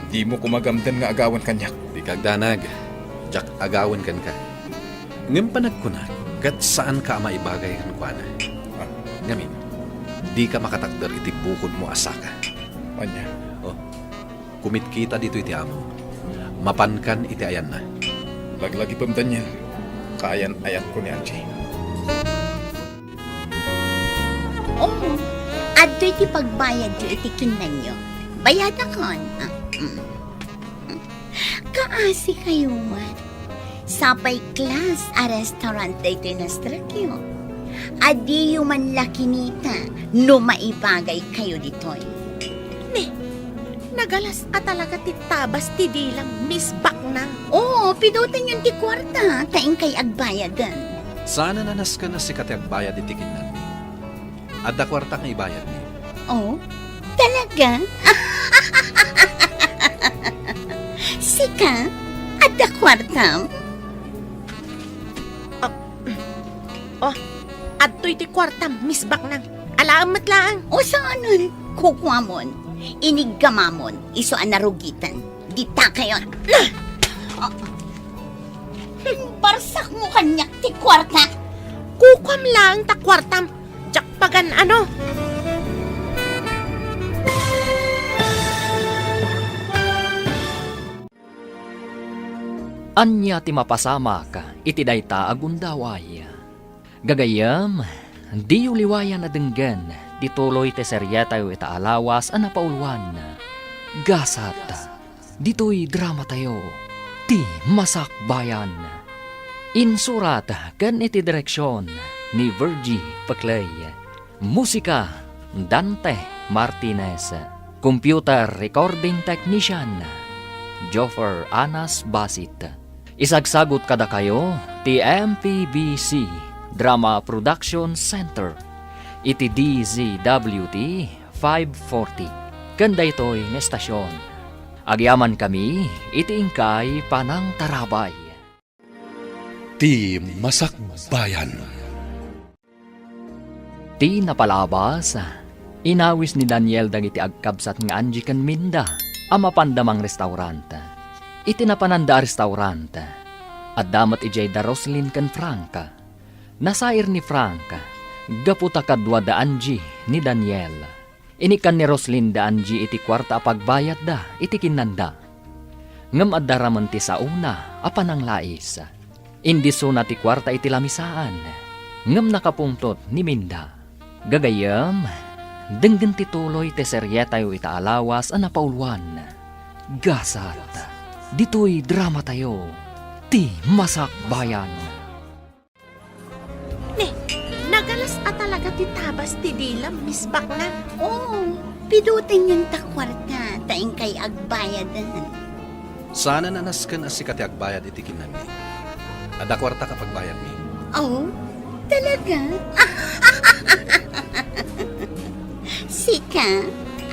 Dimo koma gamden nga agawen kaniak. Dika agdanag. Diak agawen kenka. Ngem panagkunak, ket saanka a maibagay kenkuana. Ah. Ngamin, dika makatakder iti bukodmo a saka. Ania? Oh, kumitkita ditoy ti amo. Mapankan iti ayanna. Laglagipem, Daniel. Kaayan-ayatko ni Angie. Oh, adtoy ti pagbayadyo iti kinnanyo. Bayadakon. Ah, mm. Kaasikayo met. Sapay class a restaurant daytoy nastrekyo. Adiyo man la kinita no maibagaykayo ditoy. Ne, Nagalas a talaga ti tabas ti dilam, Miss Baknang. Oo, pidutenyon ti kuarta, ta inkay agbayaden. Saanen a nasken a sika ti agbayad iti kinnanmi. Adda kuartak nga ibayadmi. Oh, talaga? Sika, adda kuartam? Ah, oh, adtoy ti kuartam, Miss Baknang. Alaem met laeng. O saanen, kukuamon, iniggamamon, isu a narugiten. Dita kayon. Ah! Barsakmo kaniak ti kuarta. Kukuam laeng ta kuartam. Diak pagan-ano. Ania ti mapasamak iti dayta a gundaway? Gagayyem, diyo liwayan a denggen ti tuloy ti serietayo ita a lawas a napauluan, Gasat. Ditoy dramatayo, Ti Masakbayan. Insurat ken iti direksion ni Virgie Peclay. Musika, Dante Martinez. Computer recording technician, Joffer Anas Basit. Isagsagut kadakayo ti M P B C Drama Production Center iti D Z W T five forty ken daytoy nga estasion. Agyamankami iti inkay panangtarabay. Ti Masakbayan. Ti napalabas, inawis ni Daniel dagiti agkabsat nga Angie ken Minda a mapanda mangrestaurant. Iti napananda a restaurant, adda met idiay da Roslyn ken Frank. Nasair ni Frank gapu ta kadua da Angie ni Daniel. Inikkan ni Roslyn da Angie iti kuarta a pagbayadda iti kinnanda. Ngem adda ramen ti saona a pananglais. Indisuna ti kuarta iti lamisaan, ngem nakapungtot ni Minda. Gagayyem, denggen ti tuloy ti serietayo ita a lawas a napauluan, Gasat. Ditoy dramatayo, Ti Masakbayan. Ne, nagalas a talaga ti tabas ti dilam, Miss Baknang. Oo, pidutenyon ta kuarta, ta inkay agbayaden. Saanen a nasken a sika ti agbayad iti kinnanmi. Adda kuartak a pagbayadmi. Oh, talaga? Sika,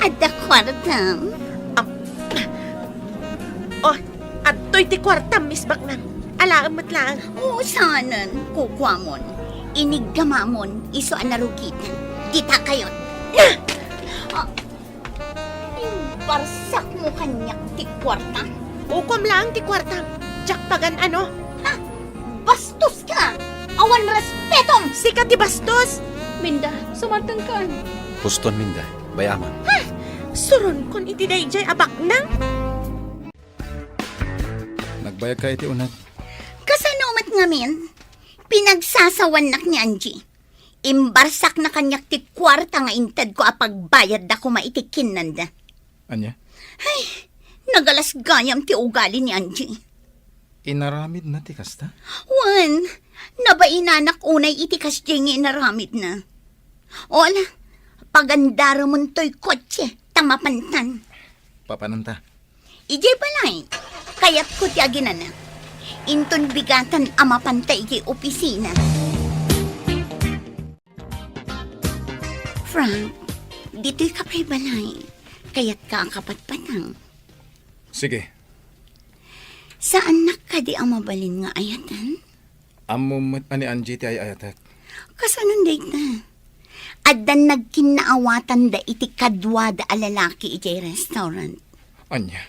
adda kuartam? Ah, oh, adtoy ti kuartam, Miss Baknang. Alaem met laeng. Oo, saanen, kukuamon. Iniggamamon, isu a narugiten. Dita kayon. Na! Ah, imbarsakmo kaniak ti kuarta. Kukuam laeng ti kuartam. Diak pagan-ano. Ha? Bastos ka! Awan respetom! Sika ti bastos! Minda, sumartengkan. Huston, Minda. Bay-amon. Ha? Suronkon iti daydiay a baknang? Nagbayag ka iti uneg. Kasano met ngamin? Pinagsasawannak ni Angie. Imbarsakna kaniak ti kuarta nga intedko a pagbayadda koma iti kinnanda. Ania? Ay, nagalas gayam ti ugali ni Angie. Inaramidna ti kasta? Wen, nabainanak unay iti kasdiay nga inaramidna. O ala, pagandaramon toy kotse, ta mapantan. Papananta. Idiay balay, kayatko ti aginana. Inton bigatan a mapanta idiay opisina. Frank, ditoy ka pay balay. Kayatka a kapatpatang. Sige. Saannak kadi a mabalin nga ayatan? Ammom met a ni Angie ti ay-ayatek. Kasanon dayta? Addan nagkinnaawatanda iti kaduada a lalaki idiay restaurant. Ania?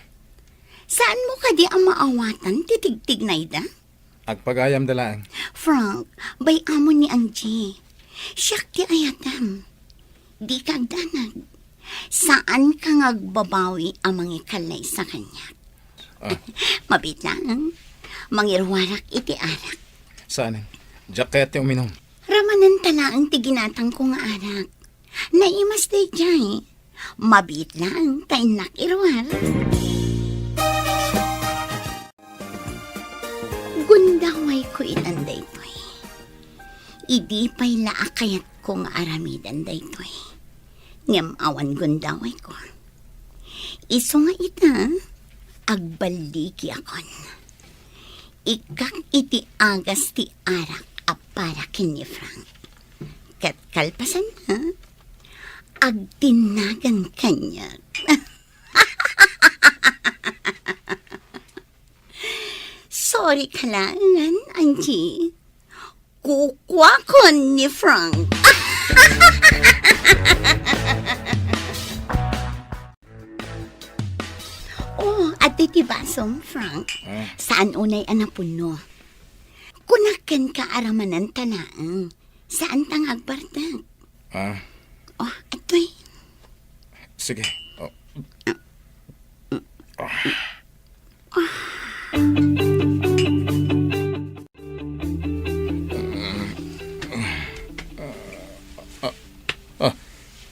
Saanmo kadi a maawatan ti tigtignayda? Agpagayamda laeng. Frank, bay-amon ni Angie. Siak ti ayatem. Dika agdanag. Saanka nga agbabawi a mangikallaysa kaniak. Ah. Mabiit laeng. Mangiruarak iti arak. Saanen. Diak kayat ti uminum. Ramanenta laeng ti ginatangko nga arak. Naimas daydiay. Mabiit laeng ta innak iruar. Gundawayko itan daytoy. Idi pay la a kayatko nga aramiden daytoy. Ngem awan gundawayko. Isu nga ita, agballigiakon. Ikkak iti agas ti arak a para ken ni Frank. Ket kalpasanna, agdinnagan kaniak. Sorry ka laengen, Angie. Kukuakon ni Frank. Oh, adtoy ti basom, Frank. Ah. Saan unay a napuno? Kunak kenka a ramananta laeng. Saan ta nga agbartek. Ah. Oh, adtoy. Sige. Oh. Ah. Ah, ah,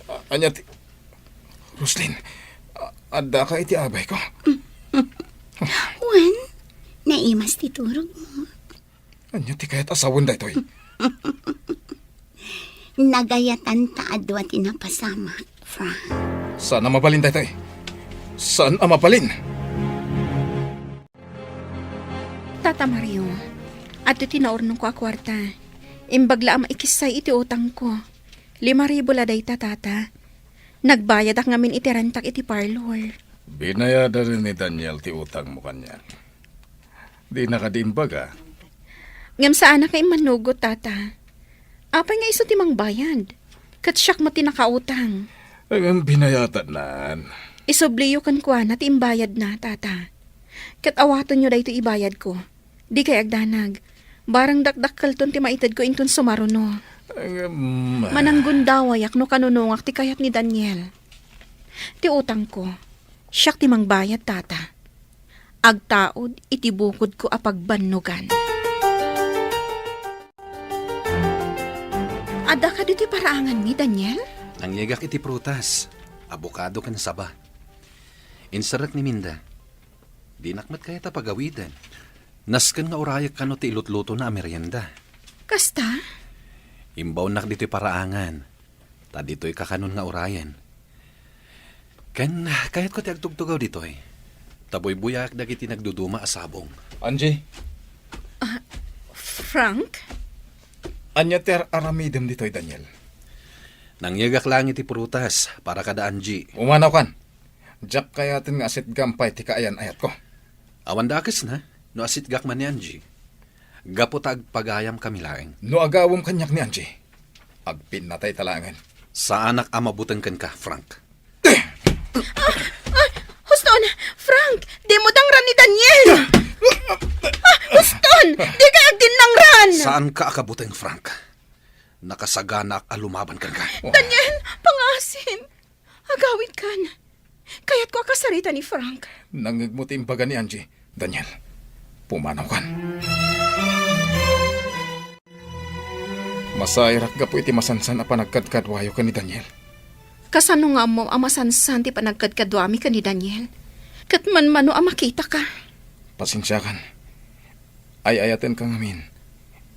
ah, anya ti, Roslyn, a-, addaka iti abay ko? Wen, naimas ti turog mo. Anya ti kayat a sawen daytoy? Nagayatan ta a dua ti napasamak, Frank. Saan a mabalin daytoy? Saan a mabalin? Tata Mario, adtoy ti naurnongko a kuarta. Imbag la a maikissay iti utangko. Lima ribu la dayta, Tata. Nagbayadak ngamin iti rentak iti parlor. Binayadan ni Daniel ti utangmo kaniak. Dina kadi imbaga? Ngem saanak nga immanugot, Tata. Apay nga isu ti mangbayad? Ket siak met ti nakautang. Ngem binayatannan. Isubliyo kenkuana ti imbayadna, Tata. Ket awatenyo daytoy ibayadko. Dikay agdanag. Barang dakdakkelton ti maitedko inton sumaruno. Ngem, Mananggundawayak no kanunongak ti kayat ni Daniel. Ti utangko, siak ti mangbayad, Tata. Agtaud iti bukodko a pagbannogan. Adda kadi ti paraanganmi, Daniel? Nangyegak iti prutas, abokado ken saba. Inserrek ni Minda. Dinak met kayat a pagawiden. Nasken nga urayek kano ti ilutlutona a merienda. Kasta? Imbawnak ditoy paraangan. Ta ditoy kakanon nga urayen. Ken kayatko ti agtugtugaw ditoy. Ta buybuyaak dagiti nagduduma a sabong. Angie? Ah, Frank? Ania ti ar-aramidem ditoy, Daniel? Nangyegak laeng iti prutas para kada Angie. Umanawkan. Diak kayaten nga asitgam pay ti kaayan-ayatko. Awan dakesna, no asitgak man ni Angie. Gapu ta agpagayamkami laeng. No agawem kaniak ni Angie, agpinnatayta laengen. Saanak a mabuteng kenka, Frank. Ah! Ah! Huston! Frank! Dimo dangran ni Daniel! Ah! Huston! Dikay agdinnangran! Saanka a kabuteng, Frank. Nakasaganaak a lumaban kenka. Daniel, pangaasim. Agawidkan. Kayatko a kasarita ni Frank. Nangngegmo ti imbaga ni Angie. Daniel, pumanawkan. Masairak gapu iti masansan a panagkadkaduayo ken ni Daniel. Kasano nga ammom a masansan ti panagkadkaduami ken ni Daniel? Ket manmano a makitaka. Pasensiakan. Ay-ayatenka ngamin.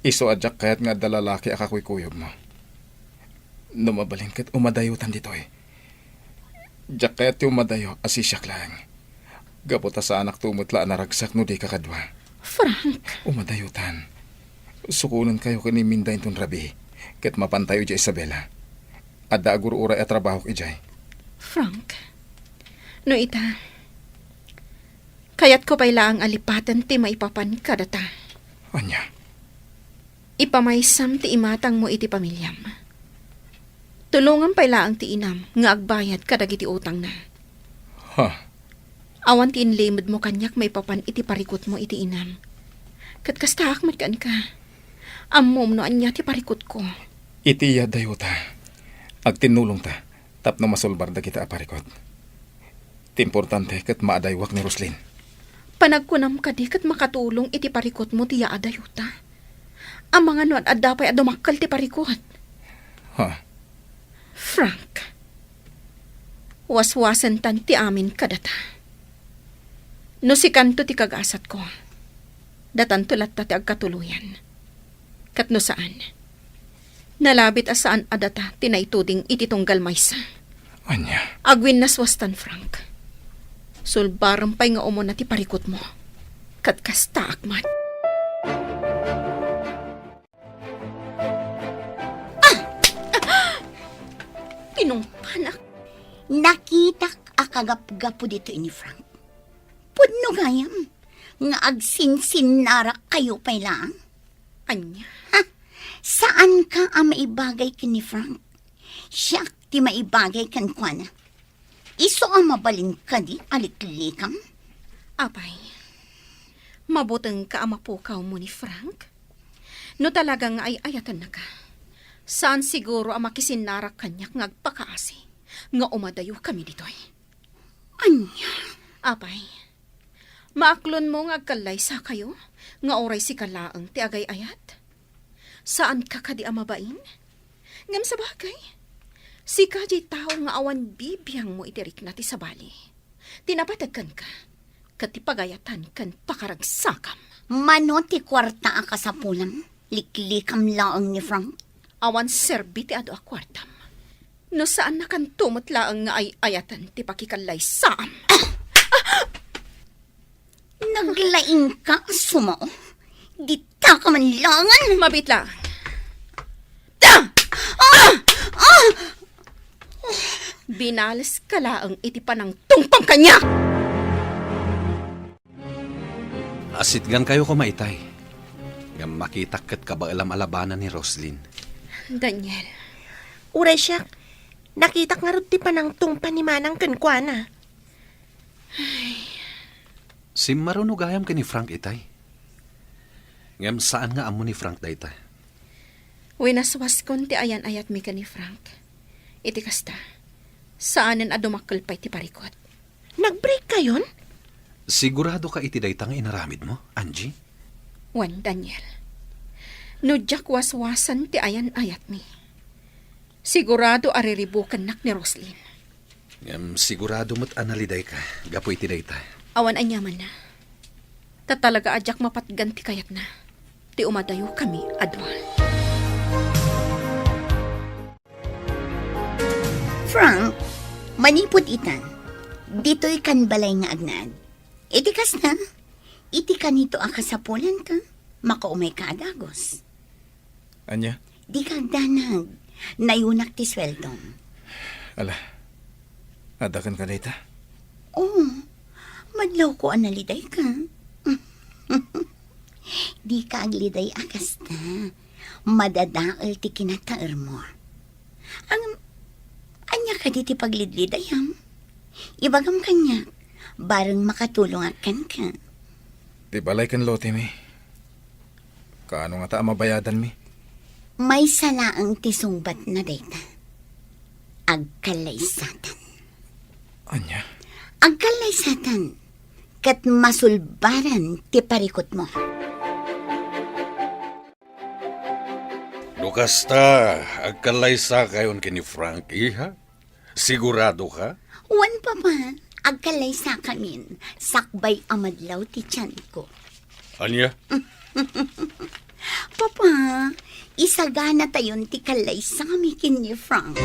Isu a diak kayat nga adda lalaki a kakuykuyogmo. No mabalin ket umadayotan ditoy. Diak kayat ti umadayo a sisiak laeng. Gapu ta saanak to met la a naragsak no dika kadua. Frank. Umadayotan. Sukonenkayo ken ni Minda inton rabii, ket mapantayo idiay Isabela. Adda agur-uray a trabahok idiay. Frank, no ita, kayatko pay laeng a lipaten ti maipapan kadata. Ania? Ipamaysam ti imatangmo iti pamiliam. Tulongam pay laeng ti inam nga agbayad kadagiti utangna. Ha? Awan ti inlimedmo kaniak maipapan iti parikutmo iti inam. Ket kastaak met kenka. Ammom no ania ti parikutko. Iti iyadayota, agtinnulongta tapno masulbar dagita a parikut. Ti importante ket maadaywak ni Roslyn. Panagkunam kadi ket makatulong iti parikutmo ti yaadayota? Amangan no ad-adda pay a dumakkel ti parikut. Ha? Frank, waswasentan ti amin kadata. No sikanto ti kagasatko, datanto latta ti agkatuloyan. Ket no saan, nalabit a saan a data ti naituding iti tunggal maysa. Ania? Agwinnaswastan, Frank. Sulbarem pay nga umuna ti parikutmo. Ket kastaak met. Ah! Tinungpanak. Nakitak a kagapgapu ditoy ni Frank. Pudno gayam nga agsinsinnarak kayo pay laeng. Ania? Ha? Saanka a maibagay ken ni Frank. Siak ti maibagay kenkuana. Isu a mabalin kadi a liklikam? Apay, mabutengka a mapukawmo ni Frank? No talaga nga ay-ayatennaka, saan siguro a makisinnarak kaniak nga agpakaasi nga umadayokami ditoy. Ania? Apay, maaklonmo nga agkallaysakayo nga uray sika laeng ti agay-ayat? Saanka kadi a mabain? Ngem sabagay, sika diay tao nga awan bibiangmo iti rikna ti sabali, ti napateg kenka, ket ti pagayatan ken pakaragsakam. Mano ti kuarta a kasapulam? Liklikam laeng ni Frank. Awan serbi ti adu a kuartam no saannakanto met laeng nga ay-ayaten ti pakikallaysaam. Naglaingka a sumao. Dita ka man laengen. Mabit laeng. Ah! Ah! Ah! Binaleska laeng iti panangtungpam kaniak. Asitgankayo koma itay. Ngem makitak ket kabaelam a labanan ni Roslyn. Daniel. Uray siak, nakitak ngarud ti panangtungpa ni Manang kenkuana. Simmaruno gayam ken ni Frank itay. Ngem saan nga ammo ni Frank dayta. Winaswaskon ti ayan-ayatmi ken ni Frank. Iti kasta, saanen a dumakkel pay ti parikut. Nag-break kayon? Sigurado ka iti dayta nga inaramidmo, Angie? Wen, Daniel. No diak waswasen ti ayan-ayatmi, sigurado a riribukennak ni Roslyn. Ngem sigurado met a nalidayka gapu iti dayta. Awan aniamanna. Ta talaga a diak mapatgan ti kayatna. Ti umadayokami a dua. Frank, manipud ita, ditoy kan balay nga agnaed. Iti kasta, iti kanito a kasapulanka, makaumayka a dagus. Ania? Dika agdanag. Nayunak ti sueldom. Ala, adda kenka dayta? Oo. Madlawko a nalidayka. Dika agliday a kasta. Madadael ti kinataermo. Ang, ania kadi ti paglidlidayam? Ibagam kaniak, bareng makatulongak kenka. Ti balay ken lotemi, kaano ngata a mabayadanmi? Maysa laeng ti sungbatna dayta. Agkallaysatan. Ania? Agkallaysatan, ket masulbaran ti parikutmo. No kasta, agkallaysakayon ken ni Frank, iha? Sigurado ka? Wen, Papa. Agkallaysakamin. Sakbay a madlaw ti tianko. Ania? Papa, isaganatayon ti kallaysami ken ni Frank.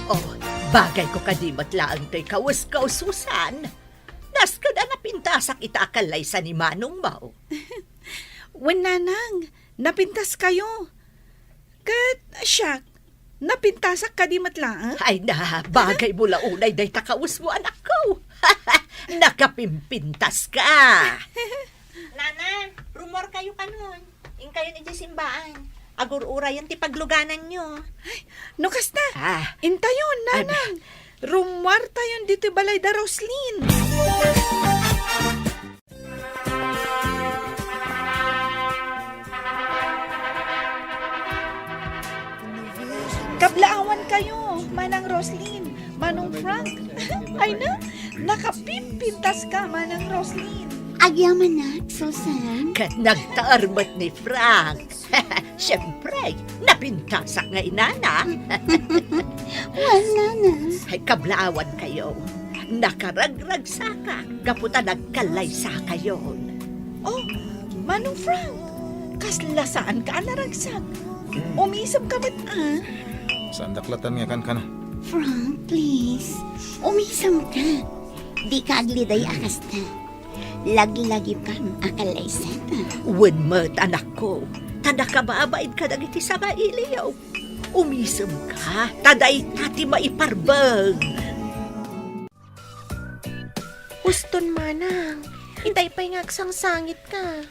Oh, bagayko kadi met laeng toy kawes-kawes, Susan. Nasked a napintasak ita a kallaysa ni manongmo. Wen, Nanang, napintaskayo. Ket siak, napintasak kadi met laeng? Ay na, bagaymo la unay dayta kawesmo, anakko. Nakapimpintaska. Nanang, rummuarkayo kanon. Inkayon idiay simbaan. Agur-urayon ti paglugananyo. Ay, no kasta, ah, intayon, ay, Nanang. Rummuartayon ditoy balay da Roslyn. Kablaawankayo, Manang Roslyn, Manong Frank. Ay na, nakapimpintaska, Manang Roslyn. Agyamanak, Susan. Ket nagtaer met ni Frank. Siyempre, napintasak nga inana. Wen, Nana. Ay, kablaawankayo. Nakaragragsakak gapu ta nagkallaysakayon. Oh, Manong Frank, kasla saanka a naragsak. Umisem ka met, ah. Saandak latta nga kankana. Frank, please. Umisemka. Dika agliday a kasta. Laglagipam a kallaysada. Wen met, anakko. Ta nakababain kadagiti sangailiw. Umisemka. Ta dayta ti maiparbeng. Uston, manang. Itay pay nga agsangsangitka.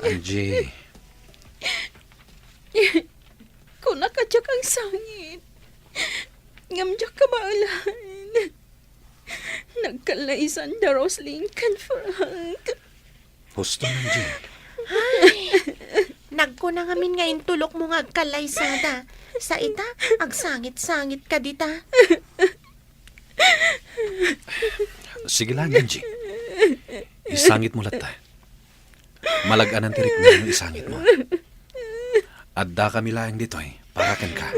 Angie. Kunaka diak agsangit. Ngem diak kabaelan. Nagkallaysanda Roslyn ken Frank. Husto, Angie. Ay, nagkuna ngamin nga intulokmo nga agkallaysada. Sa ita, agsangit-sangit ka dita. Sige lang, Angie. Isangit mo latta. Malag-anan ti rikna nga isangit mo. Adda kami laeng ditoy para kenka.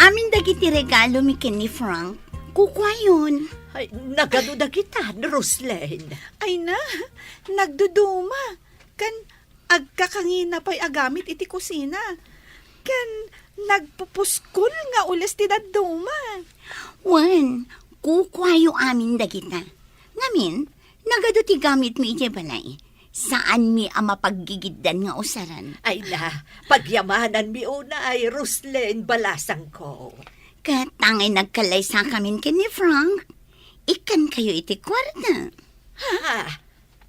Amin dagiti regalo mi ken ni Frank, kukuayon. Ay, nagadu dagitan, Roslyn? Ay na, nagduduma. Kan agkakangina pay a gamit iti kusina. Ken nagpupuskol nga ules ti dadduma. Wen, kukuayo amin dagita. Ngamin, nagadu ti gamitmi idiay balay. Saanmi a mapaggigiddan nga usaran. Ay na, pagyamananmi unay, Roslyn, balasangko. Ket tangay nagkallaysakamin ken ni Frank, ikkankayo iti kuarta. Ha?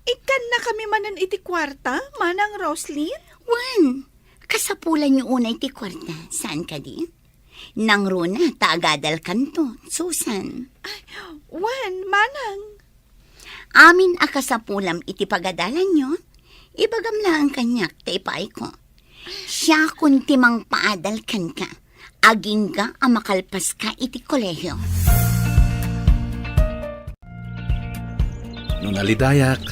Ikkannakami manen iti kuarta, Manang Roslyn? Wen, kasapulanyo unay ti kuarta, saan kadi? Nangruna ta agadalkanto, Susan. Ay, wen, Manang. Amin a kasapulam iti pagadalanyo, ibagam laeng kaniak ta ipaayko. Siakon ti mangpaadal kenka, agingga a makalpaska iti kolehio. No nalidayak,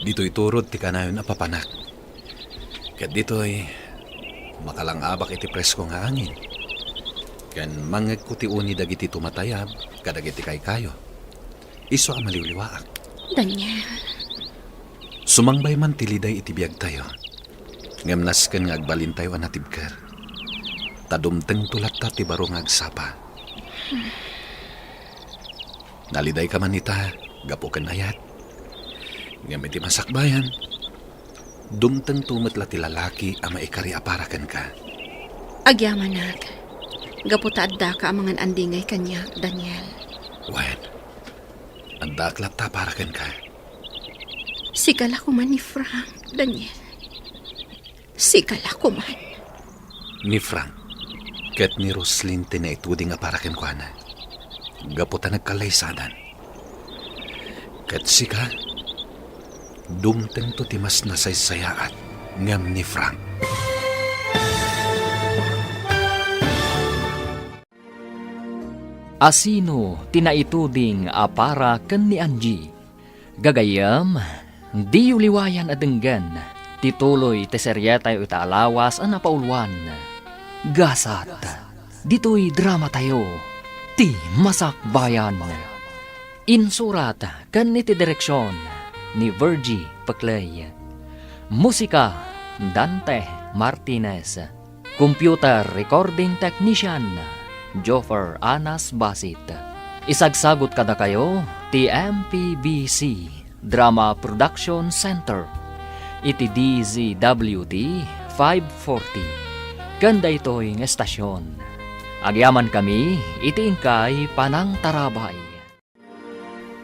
ditoy turod ti kanayon a papanak. Ket ditoy, makalangabak iti presko nga angin. Ken mangngegko ti uni dagiti tumatayab kadagiti kaykayo. Isu a maliwliwaak. Daniel. Sumangbay man ti liday iti biagtayo. Ngem nasken nga agbalintayo a natibker. Ta dumtengto latta ti baro nga agsapa. Nalidayka man ita, gapu ken ayat. Ngem iti masakbayan, dumtengto met la ti lalaki a maikari a para kenka. Agyamanak, gapu ta addaka a mangan-andingay kaniak, Daniel. Wen, addaak latta a para kenka. Sika la koman ni Frank, Daniel. Sika la koman. Ni Frank ket ni Roslyn ti naituding a para kenkuana, gapu ta nagkallaysadan. Ket sika, dumtengto ti mas nasaysayaat ngem ni Frank. Asino ti naituding a para ken ni Angie? Gagayyem, diyo liwayan a denggen ti tuloy ti serietayo ita a lawas a napauluan, Gasat, ditoy dramatayo, Ti Masakbayan. Insurat ken iti direksion ni Virgie Peclay. Musika, Dante Martinez. Computer recording technician, Joffer Anas Basit. Isagsagut kadakayo ti M P B C Drama Production Center iti D Z W T five forty ken daytoy nga estasyon. Agyamankami iti inkay panangtarabay.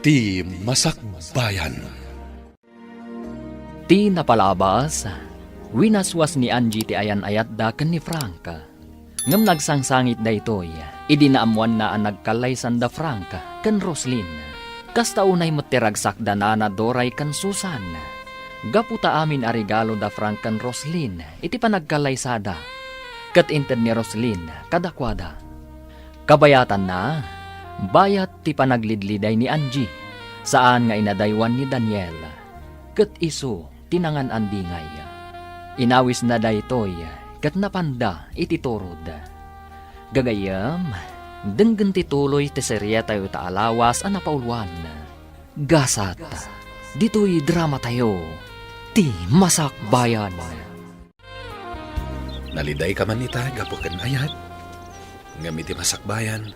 Ti Masakbayan. Ti napalabas, winaswas ni Angie ti ayan-ayatda ken ni Frank. Ngem nagsangsangit daytoy idi naammoanna a nagkallaysanda Frank ken Roslyn. Kasta unay met ti ragsakda nana Doray ken Susan. Gapu ta amin a regalo da Frank ken Roslyn iti panagkallaysada, ket inted ni Roslyn kadakuada. Kabayatanna, bayat ti panaglidliday ni Angie, saan nga inadaywan ni Daniel, ket isu ti nangan-andingay. Inawisna daytoy ket napanda iti turod. Gagayyem, denggen ti tuloy ti serietayo ita a lawas a napauluan, Gasat, ditoy dramatayo, Ti Masakbayan. Nalidayka man ita gapu ken ayat, ngem iti masakbayan,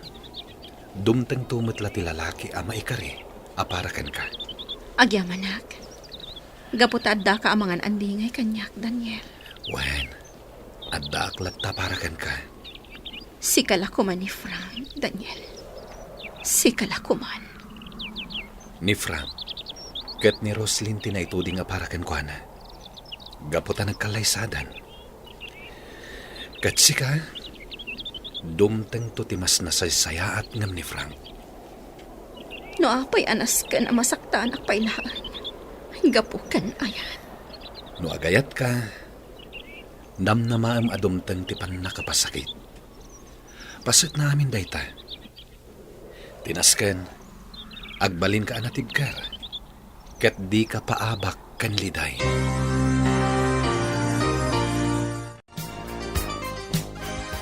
dumtengto met la ti lalaki a maikari a para kenka. Agyamanak, gapu ta addaka a mangan-andingay kaniak, Daniel. Wen, addaak latta para kenka. Sika la koma ni Frank, Daniel. Sika la koman. Ni Frank ket ni Roslyn ti naituding a para kenkuana. Gapu ta nagkallaysadan. Ket sika, dumtengto ti mas nasaysayaat ngem ni Frank. No apay a nasken a masaktanak pay laeng, gapu ken ayat. No agayatka, namnamaem a dumteng ti pannakapasakit. Pasekna amin dayta. Ti nasken, agbalinka a natibker, ket dika paabak ken liday.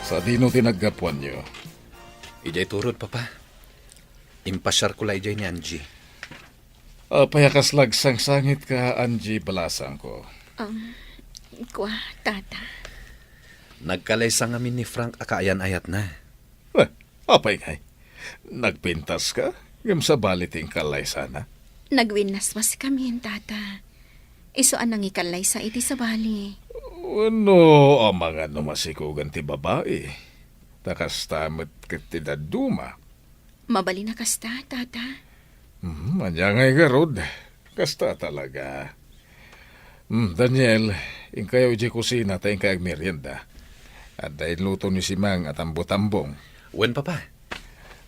Sadino ti naggapuanyo? Idiay turod, Papa. Impasiarko la idiay ni Angie. Apay a kasla agsangsangitka, Angie, balasangko? Um, kua, Tata. Nagkalaysa ngamin ni Frank a kaayan-ayatna. Eh, apay ngay? Nagpintaska? Ngem sabali ti inkallaysana? Nagwinnaswas kami, Tata. Isu a nangikallaysa iti sabali. Wenno, amangan no masikugan ti babai. Ta kasta met ket ti dadduma. Mabalin a kasta, Tata. Hmm, ania ngay garud? Kasta talaga. Hmm, Daniel, inkayo idiay kusina ta inkay agmerienda. Adda inluto ni Simang a tambutambong. Wen, Papa.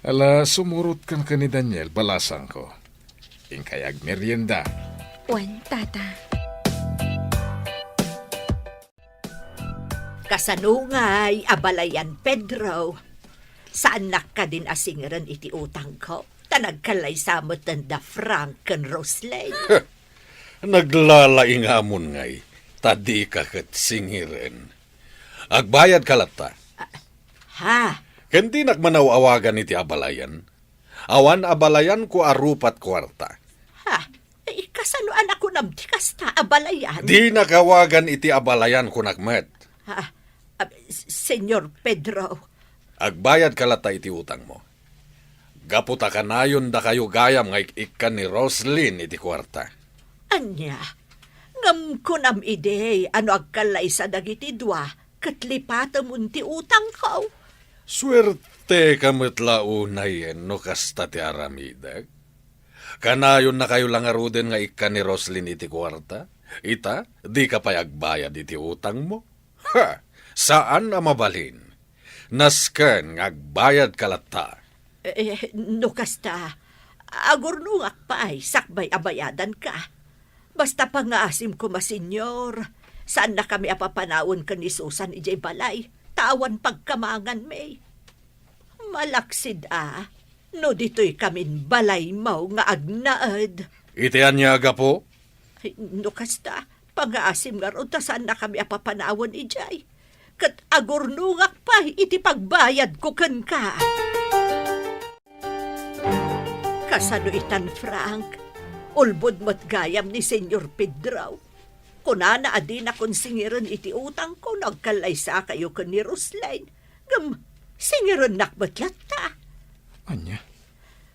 Ala, sumurotkan ken ni Daniel, balasangko. Inkay agmerienda. Wen, Tata. Kasano ngay a balayan, Pedro? Saannak kadin a singeren iti utangko? Ta nagkallaysa metten da Frank ken Roslyn. Naglalaingamon ngay, ta dika ket singeren. Agbayadka latta. Ha? Ken dinak manaw-awagan iti abalayan? Awan abalayanko a rupat kuarta. Ha? Ay, kasano a nakunam ti kasta a balayan? Dinak awagan iti abalayan, kunak met. Ah, ah, S-, Señor Pedro. Agbayadka latta iti utangmo. Gapu ta kanayon dakayo gayam nga ik-ikkan ni Roslyn iti kuarta. Ania? Ngem kunam idi a no agkallaysa dagiti dua, ket lipatemon ti utangko. Suerteka met la unayen no kasta ti aramidek. Kanayonnakayo la ngaruden nga ikkan ni Roslyn iti kuarta? Ita, dika pay agbayad iti utangmo? Ha! Saan a mabalin. Nasken nga agbayadka latta. Eh, no kasta, agurnongak pay sakbay a bayadanka. Basta pangngaasim koma, Señor, saannakami a papanawen ken ni Susan idiay balay, ta awan pagkamanganmi. Malaksid a, no ditoykamin balaymo nga agnaed. Iti ania a gapu? Ay, no kasta, pangngaasim ngarud ta saannakami a papanawen idiay. Ket agurnongak pay iti pagbayadko kenka. Kasano itan, Frank? Ulbod met gayam ni Señor Pedro. Kunana a dinakon singeren iti utangko no agkallaysakayo ken ni Roslyn. Ngem, singerennak met latta. Ania?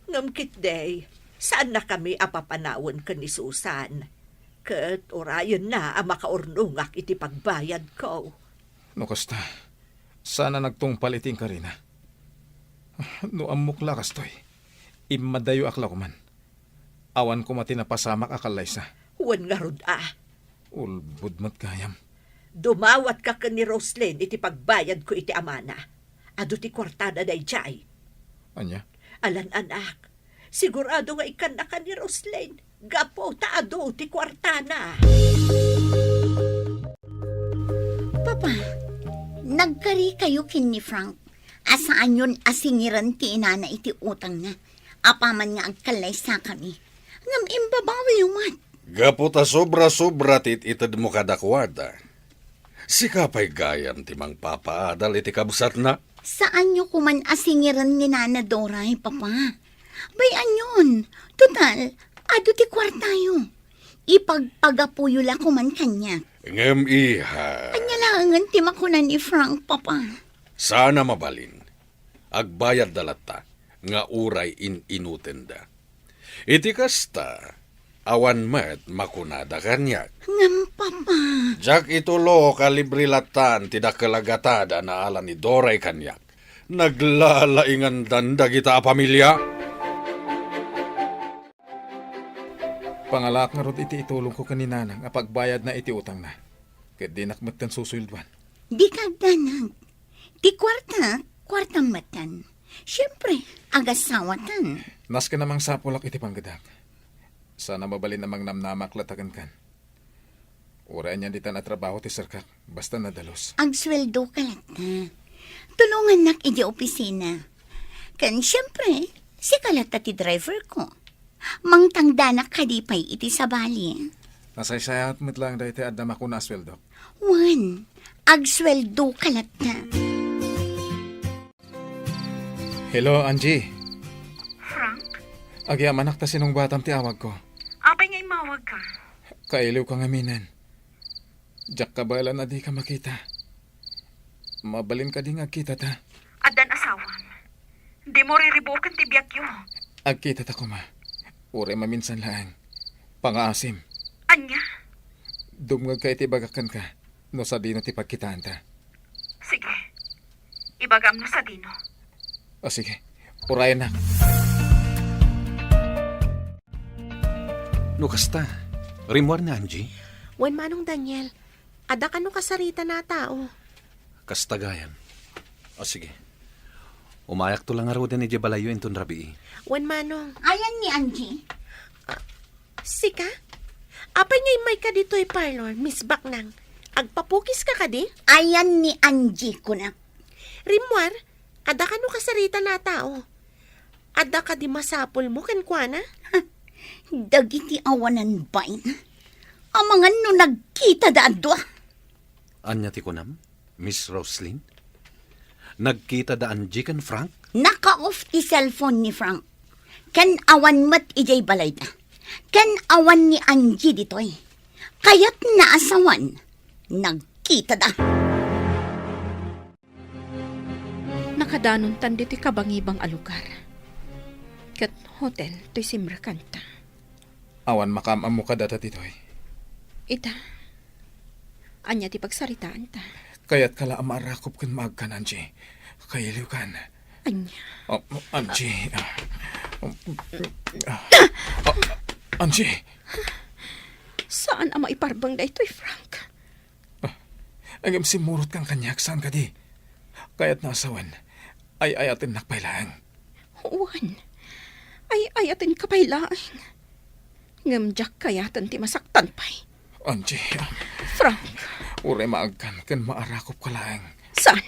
Ngem ketdi, saannakami a papanawen ken ni Susan. Ket urayenna a makaurnongak iti pagbayadko. No kasta, saan a nagtungpal iti inkarina. No ammok la kastoy, immadayoak la koman. Awan koma ti napasamak a kallaysa. Wen ngarud a. Ulbod met gayam. Dumawatka ken ni Roslyn iti pagbayadko iti amana. Adu ti kuartana daydiay. Ania? Alan, anak. Sigurado nga ikkannaka ni Roslyn. Gapu ta adu ti kuartana. Papa, nagkarikayo ken ni Frank a saanyon a singiren ti inana iti utangna. Apaman nga agkallaysakami, ngem imbabawiyo met. Gapu ta sobra-sobra ti it-itedmo kadakuada. Sika pay gayam ti mangpapaadal iti kabsatna. Saanyo koman a singiren ni Nana Doray, Papa. Bay-anyon, total, adu ti kuartayo. Ipagpagapuyo la koman kaniak. Ngem, iha. Ania la Ngem ti makuna ni Frank, Papa. Saan a mabalin. Agbayadda latta nga uray in-inutenda. Iti kasta, awan met makunada kaniak. Ngem, Papa. Diak itulo a libre lattan ti dakkel a gatad a naala ni Doray kaniak. Naglalaingandan dagita a pamilia. Pangalaak ngarud iti itulongko ken ni Nanang a pagbayadna iti utangna. Ket dinak metten susueldoan. Dika agdanag. Ti kuarta, kuartam metten. Siempre, agasawatan. Nasken a mangsapulak iti panggedak. Saan a mabalin a mangnamnamak latta kenkan. Uray anian ditan a trabaho ti serkak, basta nadalus. Agsueldoka latta. Tulongannak idiay opisina. Ken siempre, sika latta ti driverko. Mangtangdanak kadi pay iti sabali. Nasaysayaat met laeng daytoy adda makuna a sueldok. Wen, agsueldoka latta. Hello, Angie. Frank? Agyamanak ta sinungbatam ti awagko. Apay nga immawagka? Kailiwka ngaminen. Diak kabaelan a dika makita. Mabalin kadi nga agkitata? Addan asawam. Dimo riribuken ti biagyo. Agkitata koma. Uray maminsan laeng. Pangaasim. Ania? Dumngegka iti ibagak kenka no sadino ti pagkitaanta. Sige. Ibagam no sadino. O sige. Urayennak. No kasta, rimmuar ni Angie? Wen, Manong Daniel. Adda kano kasarita na a tao? Kasta gayam. O sige. Umayakto la ngaruden idiay balayyo inton rabii. Wen, Manong. Ayan ni Angie. Sika? Apay nga immayka ditoy parlor, Miss Baknang? Agpapukiska kadi? Ayan ni Angie, kunak. Rimmuar, adda kano kasarita na a tao? Adda kadi masapulmo kenkuana? Dagiti awanan bain. Amangan no nagkitada a dua. Ania ti kunam, Miss Roslyn? Nagkita da Angie ken Frank? Naka-off ti cellphone ni Frank. Ken awan met idiay balayda. Ken awan ni Angie ditoy. Kayatna a sawen, nagkita da. Nakadanontan ditoy kabangibang a lugar. Ket hotel toy simrekanta. Awan makaam-ammo kadata ditoy. Ita, ania ti pagsaritaanta? Kayatka la a maarakop ken maagkan, Angie. Kailiwkan. Ania? Oh, Angie. Ah, ah, Angie. Saan a maiparbeng daytoy, Frank? Ah, ngem simmurotkan kaniak, saan kadi? Kayatna a sawen, ay-ayatennak pay laeng. Wen, ay-ayatenka pay laeng. Ngem diak kayaten ti masaktan pay. Angie, ah. Frank. Uray maagkan ken maarakopka laeng. Saan?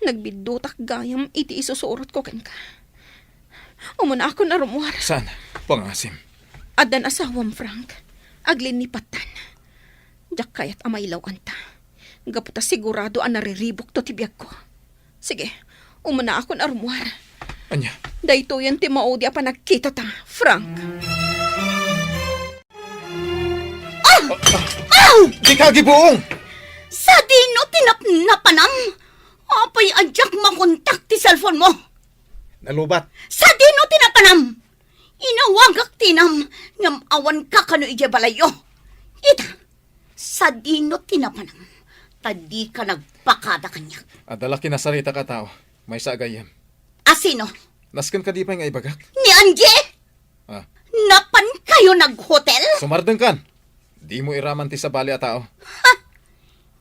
Nagbiddutak gayam iti isusurotko kenka. Umunakon a rummuar. Saan? Pangasim. Addan asawam, Frank. Aglinipattan. Diak kayat a mailawanta. Gapu ta sigurado a nariribukto ti biagko. Sige, umunakon a rummuar. Ania? Daytoyen ti maudi a panagkitata, Frank. Ah! Ah! Dika agibuong! Sadino ti napnapanam? Apay a diak makontak ti cellphone mo? Nalubat. Sadino ti napanam? Inawagak ti inam ngem awanka kano idiay balayyo. Ita, sadino ti napanam? Ta dika nagpakada kaniak. Adda la kinasaritak a tao. Maysa a gayyem. A sino? Nasken kadi pay nga ibagak? Ni Angie? Ah. Napankayo naghotel? Sumardengkan! Dimo iraman ti sabali a tao. Ha!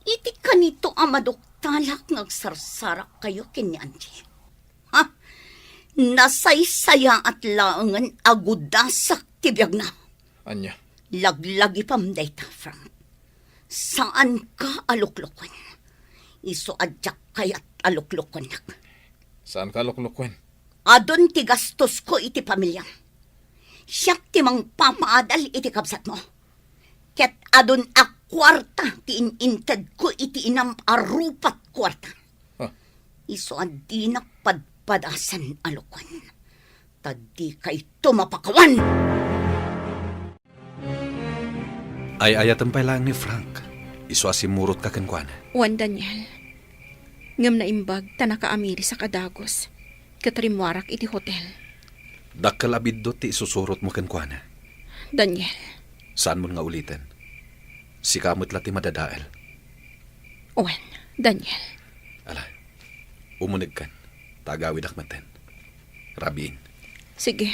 Iti kanito a maduktalak nga agsarsarakkayo ken ni Angie. Ha? Nasaysayaat laengen a gudasak ti biagna. Ania? Laglagipam dayta, Frank. Saanka a lukloken. Isu a diak kayat a luklokennak. Saanka a lukloken? Adun ti gastosko iti pamiliam. Siak ti mangpapaadal iti kabsatmo. Ket adun a kuarta ti in-intedko iti inam a rupat kuarta. Ah. Isu a dinak padpadasen a lukon. Ta dikayto mapakawan! Ay-ayatem pay laeng ni Frank. Isu a simmurotka kenkuana. Wen, Daniel. Ngem naimbag ta nakaamirisak a dagus, ket rimmuarak iti hotel. Dakkel a biddut ti isusurotmo kenkuana. Daniel. Saanmon nga uliten. Sika met la ti madadael. Wen, Daniel. Ala, umunegkan, ta agawidak metten. Rabiin. Sige.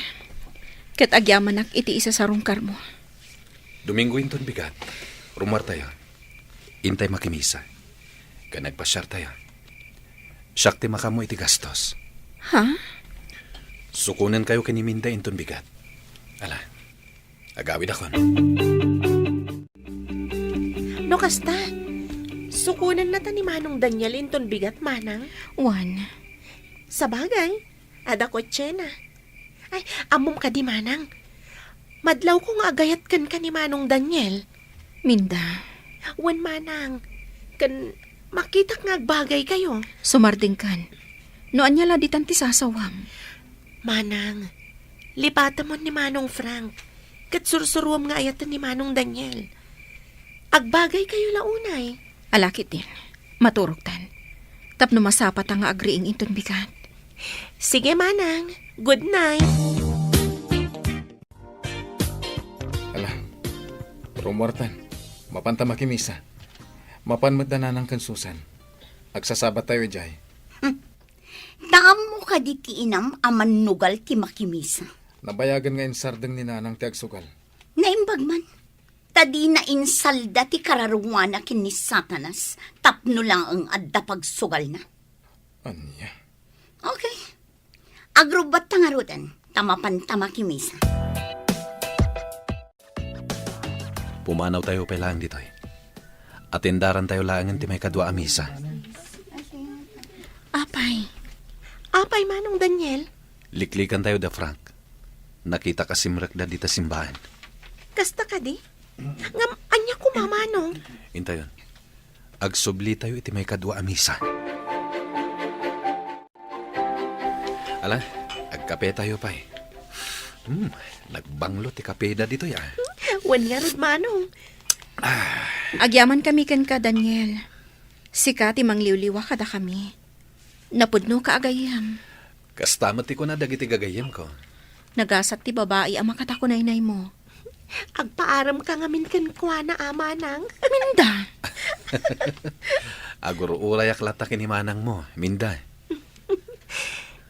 Ket agyamanak iti isasarungkarmo. Domingo inton bigat, rummuartayo. Intay makimisa. Ken agpasiartayo. Siak ti makaammo iti gastos. Ha? Sukonenkayo ken ni Minda inton bigat. Ala, agawidakon. No kasta, sukonennata ni Manong Daniel inton bigat, Manang? Wen. Sabagay, adda kotsena. Ay, ammom kadi, Manang? Madlawko nga agayat kenka ni Manong Daniel. Minda. Wen, Manang. Ken makitak nga agbagaykayo. Sumardengkan. No ania la ditan ti sasawam? Manang, lipatemon ni Manong Frank, ket sursurom nga ayaten ni Manong Daniel. Agbagaykayo la unay. Ala ketdin, maturogtan. Tapno masapata nga agriing inton bigat. Sige, Manang. Good night. Ala, rummuartan. Mapanta makimisa. Mapan met da Nanang ken Susan. Agsasabattayo idiay. Hmm. Ta ammo kadi ti inam a mannugal ti makimisa? Nabayagen nga insardeng ni Nanang ti agsugal. Naimbag man. Ta dina insalda ti kararuana ken ni Satanas tapno laeng adda pagsugalna. Ania? Okay. Agrubbatta ngaruden, ta mapanta makimisa. Pumanawtayo pay laeng ditoy. Atendarantayo laengen ti maikadua a misa. Apay. Apay, Manong Daniel? Liklikantayo da Frank. Nakitak a simrekda dita simbaen. Kasta kadi? Ngem ania koma, Manong? Intayon. Agsublitayo iti maikadua a misa. Ala, agkapetayo pay. Hmm, nagbanglo ti kapeda ditoy, ah. Wen ngarud, Manong. Agyamankami kenka, Daniel. Sika ti mangliwliwa kadakami. Napudnoka a gayyem. Kasta met ti kuna dagiti gagayyemko. Nagasat ti babai a makatakunaynaymo. Agpaaremka ngamin kenkuana, a Manang. Minda! Agur-urayak latta ken ni Manangmo, Minda.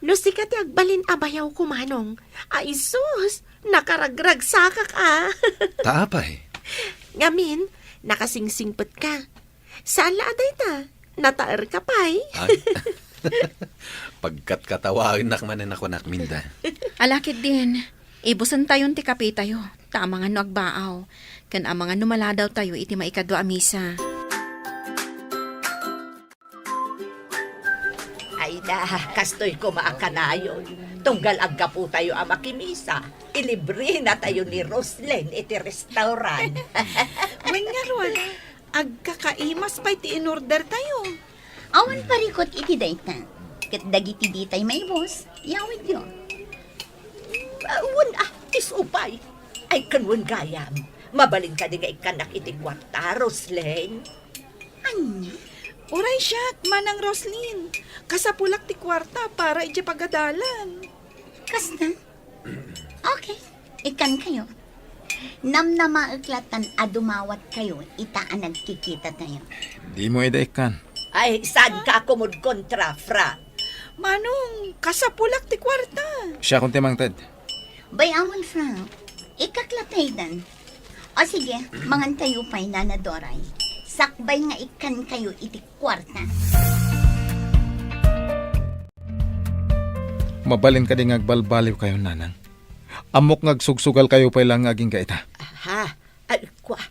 No sika ti agbalin a bayawko, Manong. Ay sus, nakaragragsakak a. Ta apay? Ngamin, nakasingsingpetka. Saan la a dayta, nataerka pay. Ay. Pagkatkatawaennak manen a kunak, Minda. Ala ketdin, ibusentayon ti kapetayo, ta amangan no agbaaw, ken amangan no maladawtayo iti maikadua a misa. Ayda, kastoy koma a kanayon. Tunggal aggapotayo a makimisa, ilibrenatayo ni Roslyn iti restaurant. Wen ngarud, agkakaimas pay ti inordertayo. Awan parikut iti dayta. Ket dagiti ditay maibus, yawidyo. Ah, wen, ah, isu pay. Ay, ken wen gayam. Mabalin kadi nga ikkannak iti kuarta, Roslyn? Ania? Uray siak, Manang Roslyn. Kasapulak ti kuarta para idiay pagadalan. Kasta? Okay, ikkankayo. Namnamaek latan a dumawatkayo ita a nagkikitatayo. Dimo ida ikkan. Ay, saanka a kumudkontra, Frank? Manong, kasapulak ti kuarta. Siakon ti mangted. Bay-awen, Frank. Ikkak la pay dan. O sige, mangantayo pay, Nana Doray. Sakbay nga ikkankayo iti kuarta. Mabalin kadi nga agbalbaliwkayo, Nanang? Ammok nga agsugsugalkayo pay laeng nga agingga ita. Aha, ay, kua,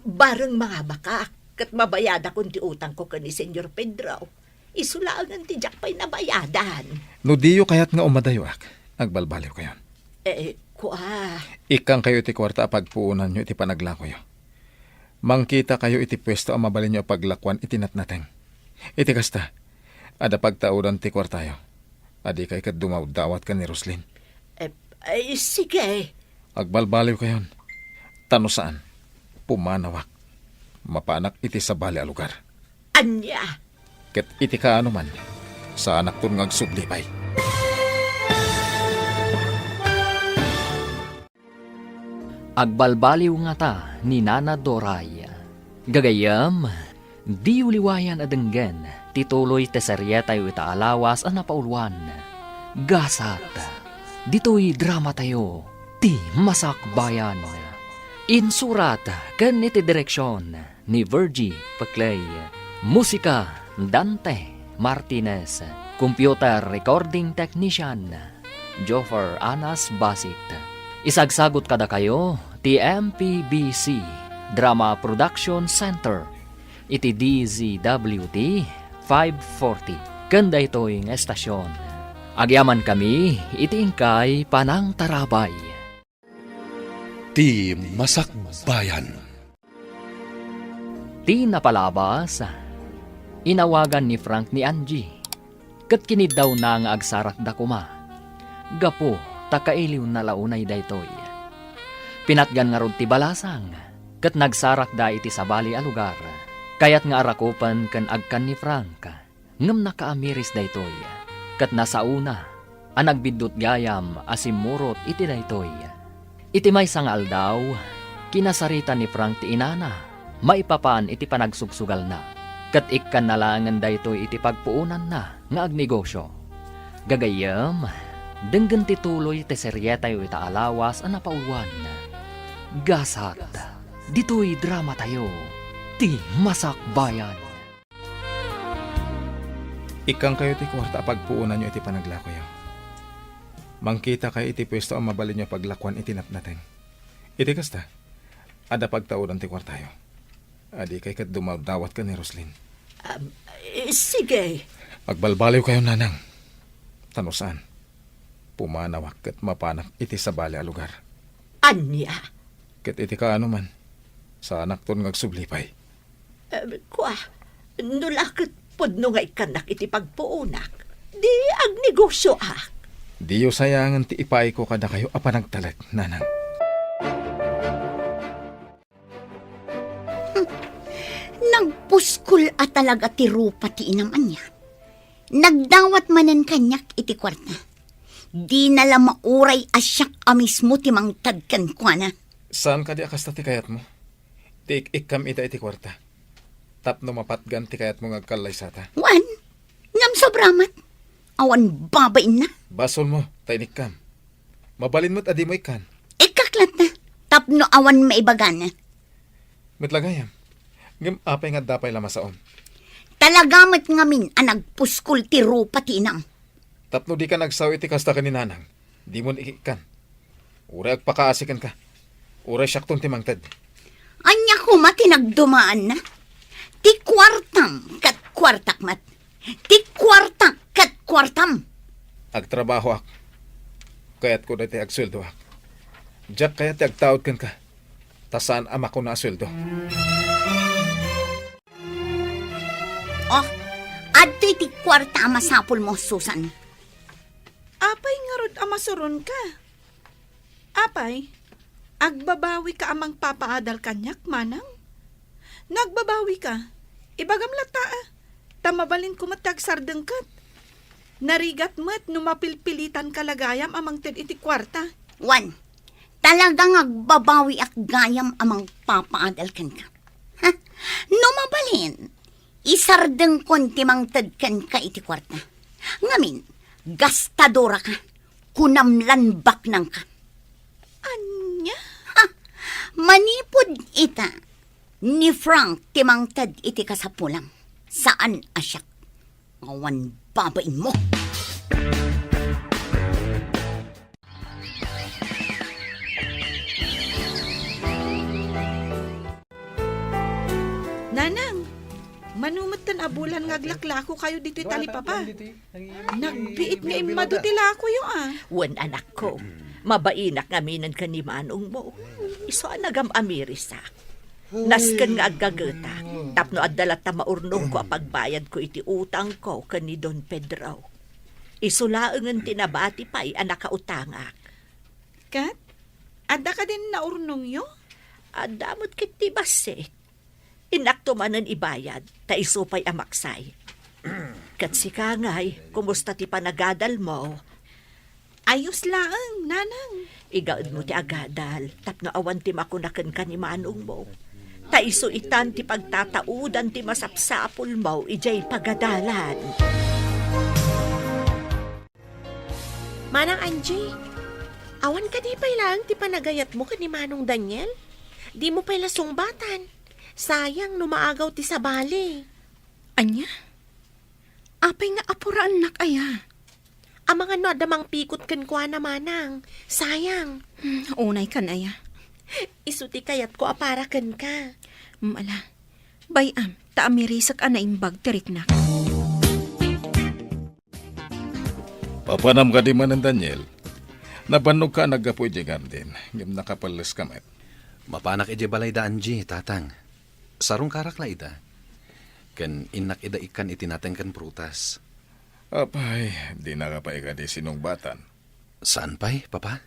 bareng mangabakak, ket mabayadakon ti utangko ken ni Señor Pedro. Isu laengen ti diak pay nabayadan. No diyo kayat nga umadayoak, agbalbaliwkayon. Eh, kua. Ikkankayo iti kuarta a pagpuonanyo iti panaglakoyo. Mangkitakayo iti puesto a mabalinyo a paglakuan iti natnateng. Iti kasta, adda pagtaudan ti kuartayo. Adikay ket dumawdawat ken ni Roslyn. Eh, ay, sige. Agbalbaliwkayon. Ta no saan, pumanawak. mapanak iti sabali a lugar. Ania? Ket iti kaano man, saanakton nga agsubli pay. Agbalbaliw ngata ni Nana Doray. Gagayyem, diyo liwayan a denggen ti tuloy ti serietayo ita a lawas a napauluan. Gasat, ditoy dramatayo, Ti Masakbayan. Insurat ken iti direksion ni Virgie Peclay. Musika, Dante Martinez. Computer recording technician, Joffer Anas Basit. Isagsagut kadakayo ti M P B C Drama Production Center iti D Z W T five forty ken daytoy nga estasion. Agyamankami iti inkay panangtarabay. Ti Masakbayan. Ti napalabas, inawagan ni Frank ni Angie, ket kiniddawna nga agsarakda koma, gapu ta kailiwna la unay daytoy. Pinatgan ngarud ti balasang, ket nagsarakda iti sabali a lugar. Kayat nga arakupen ken agkan ni Frank. Ngem nakaamiris daytoy, ket nasaona a nagbiddut gayam a simmurot iti daytoy. Iti maysa nga aldaw, kinasarita ni Frank ti inana maipapan iti panagsugsugalna, ket ikkanna laengen daytoy iti pagpuonanna nga agnegosio. Gagayyem, denggen ti tuloy ti serietayo ita a lawas a napauluan. Gasat, ditoy dramatayo, Ti Masakbayan. Ikkankayo ti kuarta a pagpuonanyo iti panaglakoyo. Mangkitakayo iti puesto a mabalinyo a paglakuan iti napnateng. Iti kasta, adda pagtaudan ti kuartayo. Adikay ket dumawdawat ken ni Roslyn. Am, eh, sige. Agbalbaliwkayo, nanang. Ta no saan, pumanawak ket mapanak iti sabali a lugar. Ania? Ket iti kaano man, saanakton nga agsubli pay. Eh, kua, no la ket pudno nga ikkannak iti pagpuonak, di agnegosioak. Diyo sayangen ti ipaayko kadakayo a panagtalek, nanang. Hmm. Nagpuskol a talaga ti rupa ti inam ania. Nagdawat manen kaniak iti kuarta. Dina la mauray a siak a mismo ti mangted kenkuana. Saan kadi a kasta ti kayatmo? Ti ik-ikkam ida iti kuarta. Tapno mapatgan ti kayatmo nga agkallaysata. Wen, ngem sobra met. Awan babainna. Basolmo, ta inikkam. Mabalin met a dimo ikkan. Ikkak latta, tapno awan maibagana. Met la gayam. Ngem apay nga adda pay la masaom? Talaga met ngamin a nagpuskol ti rupa ti inam. Tapno dika nagsao iti kasta ken ni nanang, dimon ikikkan. Uray agpakaasi kenka. Uray siakton ti mangted. Ania koma ti nagdumaanna? Ti kuartam ket kuartak met. Ti kuartak ket kuartam. Agtrabahoak. Kayatko daytoy agsueldoak. Diak kayat ti agtaud kenka, ta saan a makuna a sueldo. Oh, adtoy ti kuarta a masapulmo, Susan. Apay ngarud a masuronka? Apay, agbabawika a mangpapaadal kaniak, manang? No agbabawika, ibagam latta, a, ta mabalinko met ti agsardengket. Narigat met no mapilpilitanka la gayam a mangted iti kuarta. Wen, talaga nga agbabawiak gayam a mangpapaadal kenka. Ha? No mabalin, isardengkon ti mangted kenka iti kuarta. Ngamin, gastadoraka, kunam lan baknangka. Ania? Ha! Manipud ita, ni Frank ti mangted iti kasapulam. Saan a siak. Awan babainmo. Nanang, mano metten a bulan nga aglaklakokayo ditoy talipapa? Nagbiit nga immadu ti lakoyo, a. Wen, anakko, mabainak ngaminen ken ni manongmo. Isu a nagam-amirisak. Nasken nga aggagetak, tapno adda latta maurnongko a pagbayadko iti utangko ken ni Don Pedro. Isu laengen ti nabati pay a nakautangak. Ket, adda kadin naurnongyo? Adda met ket ti bassit. Innakto manen ibayad, ta isu pay a maksay. Ket sika ngay, kumusta ti panagadalmo? Ayos laeng, nanang. Igaedmo ti agadal, tapno awan ti makuna kenka ni manongmo. Ta isu itan ti pagtataudan ti masapsapulmo idiay pagadalan. Manang Angie, awan kadi pay laeng ti panagayatmo ken ni Manong Daniel? Dimo pay la sungbatan. Sayang no maagaw ti sabali. Ania? Apay nga apuraennak aya? Amangan no adda mangpikot kenkuana, manang. Sayang. Hmm, unay kan aya? Isu ti kayatko a para kenka. Hmm, ala. Bay-am, ta amirisek a naimbag ti riknak. Papanam kadi manen, Daniel? Nabannogka a naggapu idiay garden, ngem nakapelleska met. Mapanak idiay balay da Angie, tatang. Sarungkarak la ida. Ken innak ida ikkan iti nateng ken prutas. Apay, dinaka pay kadi sinungbatan? Saan pay, Papa?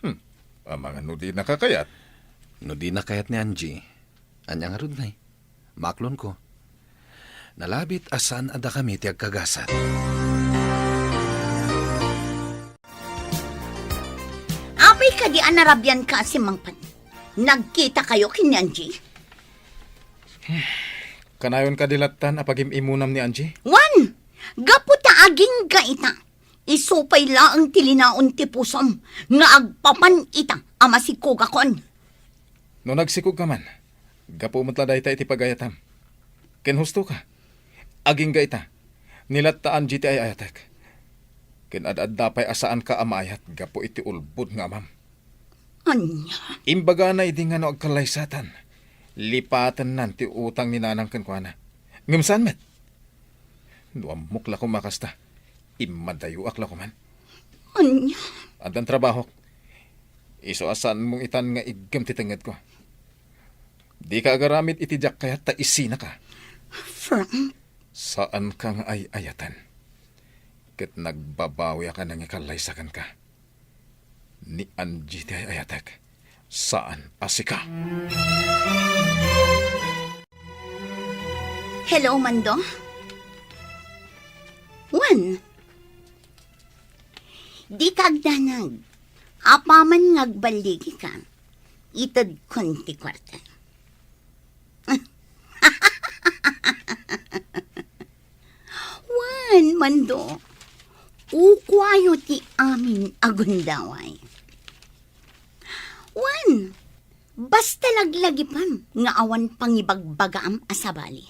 Hmm, amangan no dinaka kayat. No dinak kayat ni Angie, ania ngarud ngay? Maklonko. Nalabit a saan a dakami ti agkagasat. Apay kadi a narabianka a simmangpet? Nagkitakayo ken ni Angie? Kanayon kadi lattan a pagim-imunam ni Angie? Wen, gapu ta agingga ita, isu pay laeng ti linaon ti pusom nga agpapan ita a masikogakon. No nagsikogka man, gapu met la dayta iti pagayatam. Ken hustoka. Agingga ita, ni latta Angie ti ay-ayatek. Ken ad-adda pay a saanka a maayat gapu iti ulbod nga amam. Ania? Imbagana idi nga no agkallaysatan, lipatennan ti utang ni nanang kenkuana. Ngem saan met? No ammok la koma kasta, immadayoak la koman. Ania? Addan trabahok. Isu a saanmong itan nga iggem ti tengngedko. Dika agaramid iti diak kayat ta isinaka. Frank? Saanka nga ay-ayaten. Ket nagbabawiak a nangikallaysa kenka. Ni Angie ti ay-ayatek, saan a sika. Hello, Mando? Wen, dika agdanag. Apaman nga agballigika, itedkon ti kuarta. Wen, Mando, ukuayo ti amin a gundaway. Wen, basta laglagipem nga awan pangibagbagaam a sabali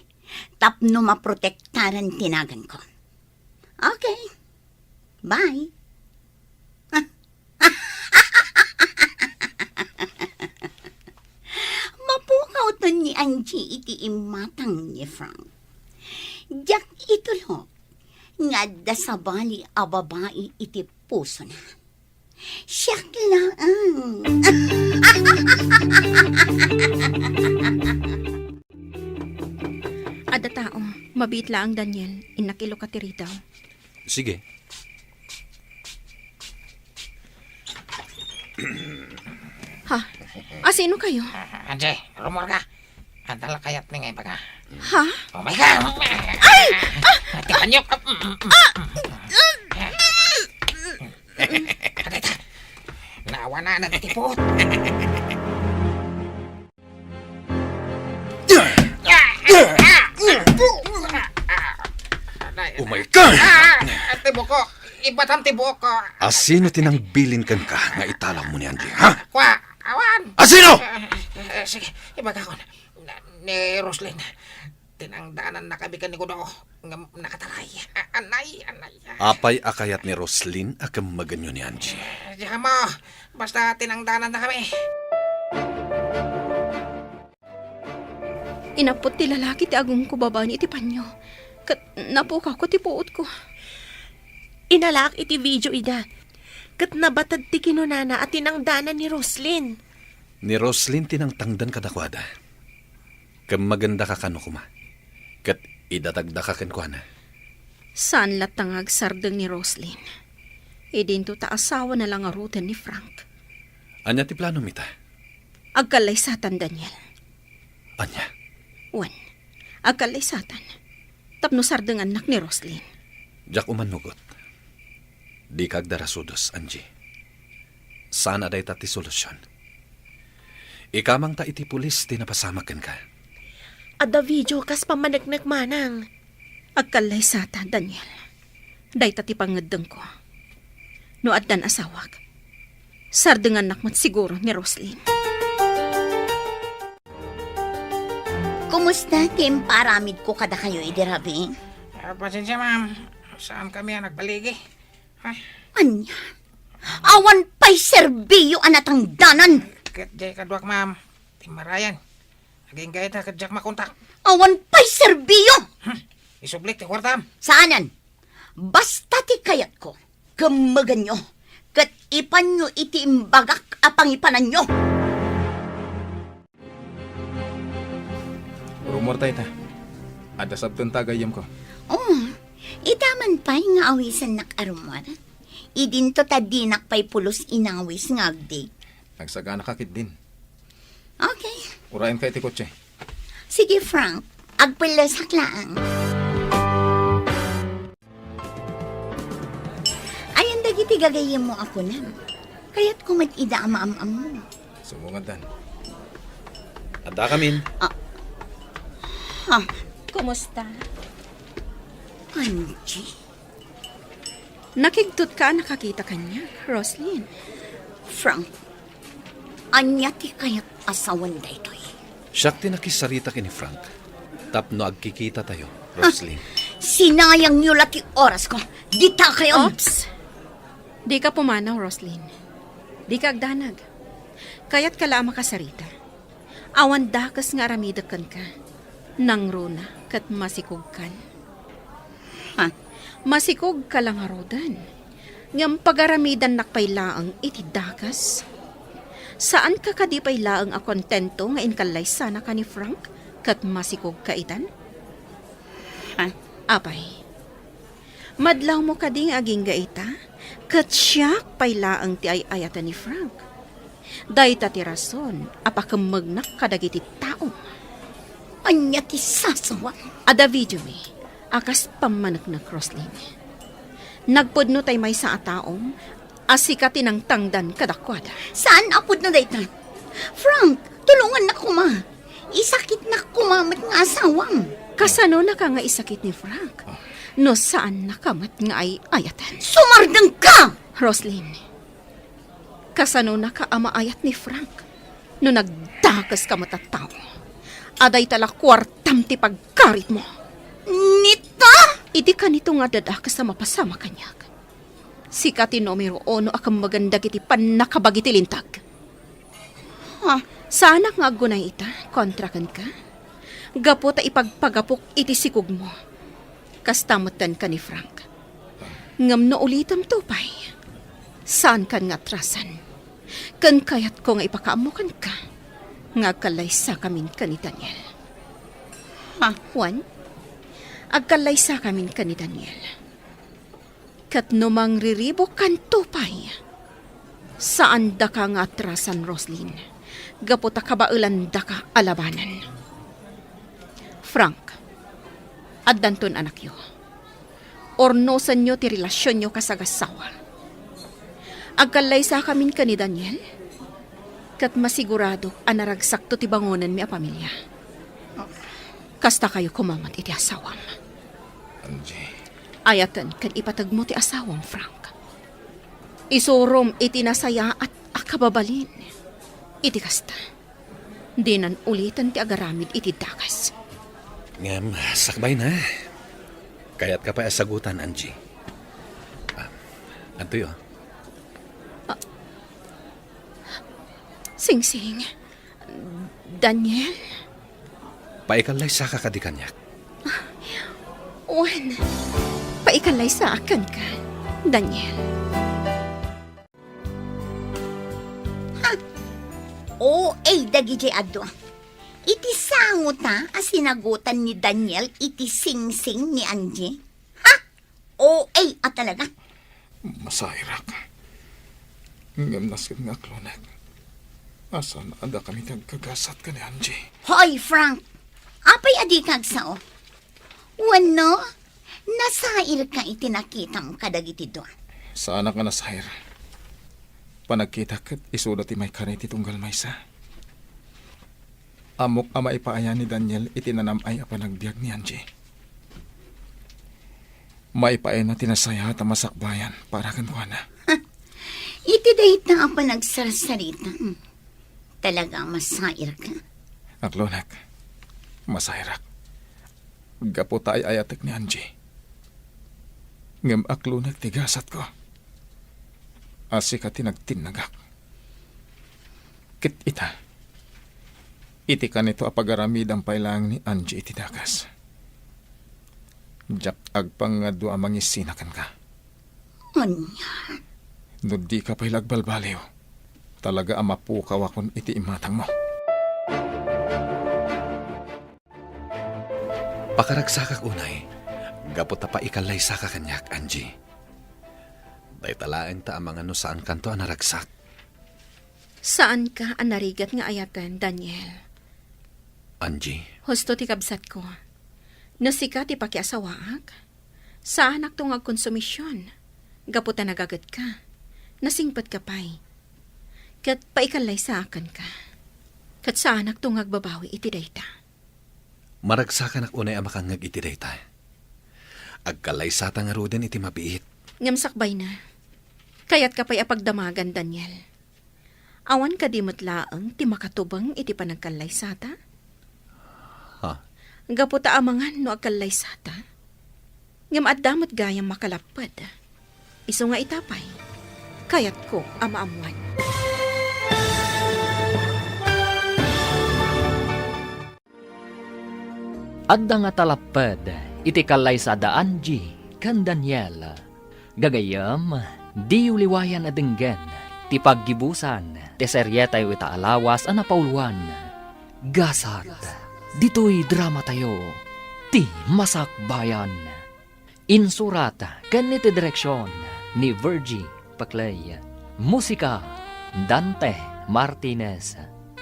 tapno maprotektaran ti naganko. Okay. Bye. Mapukawton ni Angie iti imatang ni Frank. Diak itulok nga adda sabali a babai iti pusona. Siak laeng. Adda tao, mabiit laeng, Daniel, innak iluka ti ridaw. Sige. Ha? Asino kayo? Angie, rumor ka. Adda la kayat ni nga ibaga. Ha? Oh my God! Ay! Ah! Ati kanyok! Adita! Nawana na ti put! Oh my God! Ah! Ti buko! Ibatan ti buko! Asino ti nangbilin kenka nga italawmo ni Angie, ha? Kua! Awan! Asino? Eh, eh, sige, ibagakon. Na, ni Roslyn. Tinangdanan na kami ken ni Kudo. Ngem nakataray. A-, anay, anay. Apay a kayat ni Roslyn a kemmegenyo ni Angie? Eh, diak ammo. Basta tinangdanan na kami. Inappot ti lalaki ti agungko babaen iti panyo, ket napukawko ti puotko. Inalaak iti video ida, ket nabated ti kinunana a tinangdanan ni Roslyn. Ni Roslyn ti nangtangdan kadakuada. Kemmegendaka kano koma, ket idatagdaka kenkuana. Saan latta nga agsardeng ni Roslyn. Idinto ta asawana la ngaruden ni Frank. Ania ti planom ita? Agkallaysatan, Daniel. Ania? Wen, agkallaysatan tapno sardengannak ni Roslyn. Diak umannugot. Dika agdarasudos, Angie. Saan a dayta ti solusion. Ikamangta iti pulis ti napasamak kenka. Adda video kas pammaneknek manang. Agkallaysata, Daniel. Dayta ti pangngeddengko. No addan asawak, sardengannak met siguro ni Roslyn. Kumusta ti impaaramidko kadakayo idi rabii? Ah, pasensia, ma'am. Saan kami a nagbaligi? Ay. Ania? Awan pay serbio a natangdanan. Ket diay kaduak, ma'am. Timmarayan. Agingga ita ket diak makontak. Awan pay serbio! Hmm. Isublik ti kuartam. Saanen. Basta ti kayatko, kemmegenyo, ket ipanyo iti imbagak a pangipananyo. Rummuarta ita. Adda sabtenta a gayyemko. Oh, ita man pay nga awisennak a rummuar. Idinto ta dinak pay pulos inawis nga agdate. Nagsagana ka ketdin. Okay. Uraenka iti kotse. Sige, Frank. Agpellesak laeng. Ayan dagiti gagayyemmo a kunam. Kayatko met ida a maam-ammo. Sumungad dan. Adda kamin. Ah. Ha? Kumusta? Angie? Nakigtot ka a nakakita kaniak, Roslyn. Frank, ania ti kayat a sawen daytoy? Siak ti nakisarita ken ni Frank tapno agkikitatayo, Roslyn. Sinayangyo la ti orasko. Dita kayon. Oops! Dika pumanaw, Roslyn. Dika agdanag. Kayatka la a makasarita. Awan dakes nga aramidek kenka. Nangruna ket masikogkan. Ha? Masikogka la ngaruden. Ngem pagaramidannak pay laeng iti dakes. Saanka kadi pay laeng a kontento nga inkallaysanaka ni Frank ket masikogka itan? Ha? Apay, madlawmo kadi nga agingga ita, ket siak pay laeng ti ay-ayaten ni Frank. Dayta ti rason a pakemmegnak kadagiti tao. Ania ti sasawam? Adda videomi a kas pammaneknek, Roslyn. Nagpudno tay maysa a taom a sika ti nangtangdan kadakuada. Saan a pudno dayta? Frank, tulongannak koma. Isakitnak koma met nga asawam. Kasanonaka nga isakit ni Frank no saannaka met nga ay-ayaten? Sumardengka! Roslyn, kasanonaka a maayat ni Frank no nagdakeska met a tao a dayta la kuartam ti pagkaritmo? Nita! Idi kanito nga adda dakes a mapasamak kaniak, sika ti numero uno a kemmegen dagiti pannakabagi ti linteg. Ha? Saanak nga aggunay ita kontra kenka? Gapu ta ipagpagapok iti sikogmo. Kasta metten ken ni Frank. Ngem no ulitemto pay, saankan nga atrasan. Ken kayatko nga ipakaammo kenka nga agkallaysakamin ken ni Daniel. Ha? Wen, agkallaysakamin ken ni Daniel. Ket no mangriribukkanto pay, saandaka nga atrasan, Roslyn, gapu ta kabaelandaka a labanen. Frank, addanton anakyo. Urnosenyo ti relasionyo kas agassawa. Agkallaysakamin ken ni Daniel, ket masiguradok a naragsakto ti bangonenmi a pamilia. Kastakayo koma met iti asawam. Angie. Ayaten ken ipategmo ti asawam, Frank. Isurom iti nasayaat a kababalin. Iti kasta, dinan uliten ti agaramid iti dakes. Ngem, sakbayna. Kayatka pay a sagutan, Angie. Ah, adtoy, oh. Ah, Singsing. Daniel? Paikallaysaka kadi kaniak? Wen, paikallaysaka kenka, Daniel. Ha? O A dagidiay adu. Iti sangota a sinagutan ni Daniel iti singsing ni Angie. Ha? O A a talaga. Masayarak. Ngem nasken nga aklonek. Saan a dakami ti agkagasat ken ni Angie? Hoy, Frank! Apay a dika agsao? Wenno, nasairka iti nakitam kadagiti dua? Saanak nga nasair. Panagkitak ket isuda ti maikari ti tunggal maysa. Ammok a maipaayan ni Daniel iti nanam-ay a panagbiag ni Angie. Maipaayna ti nasayaat a masakbayan para kenkuana. Iti dayta a panagsarsarita, hmm, talaga a masairka. Aklonek, masairak. Gapu ta ay-ayatek ni Angie. Ngem aklonek ti gasatko. A sika ti nagtinnagak. Ket ita, iti kanito a pagaramidam pay laeng ni Angie iti dakes. Diak agpangadua a mangisina kenka. Ania? No dika pay la agbalbaliw, talaga a mapukawakon iti imatangmo. Pakaragsakak unay, gapu ta paikallaysaka kaniak, Angie. Dayta laeng ta amangan no saankanto a naragsak. Saanka a narigat nga ayaten, Daniel. Angie? Husto ti kabsatko. No sika ti pakiasawaak, saanakto nga agkonsumision. Gapu ta nagagetka, nasingpetka pay. Ket paikallaysaakanka. Ket saanakto nga agbabawi iti dayta. Maragsakanak unay a makangngeg iti dayta. Agkallaysata ngaruden iti mabiit. Ngem sakbayna, kayatka pay a pagdamagan, Daniel. Awan kadi met laeng ti makatubeng iti panagkallaysata? Ha? Gapu ta amangan no agkallaysata, ngem adda met gayam makalapped. Isu nga ita pay, kayatko a maammuan. Adda nga talapped iti kallaysada Angie ken Daniel. Gagayyem, diyo liwayan a denggen ti paggibusan ti serietayo ita a lawas a napauluan, Gasat. Ditoy dramatayo, Ti Masakbayan. Insurat ken iti direksion ni Virgie Paclay. Musika, Dante Martinez.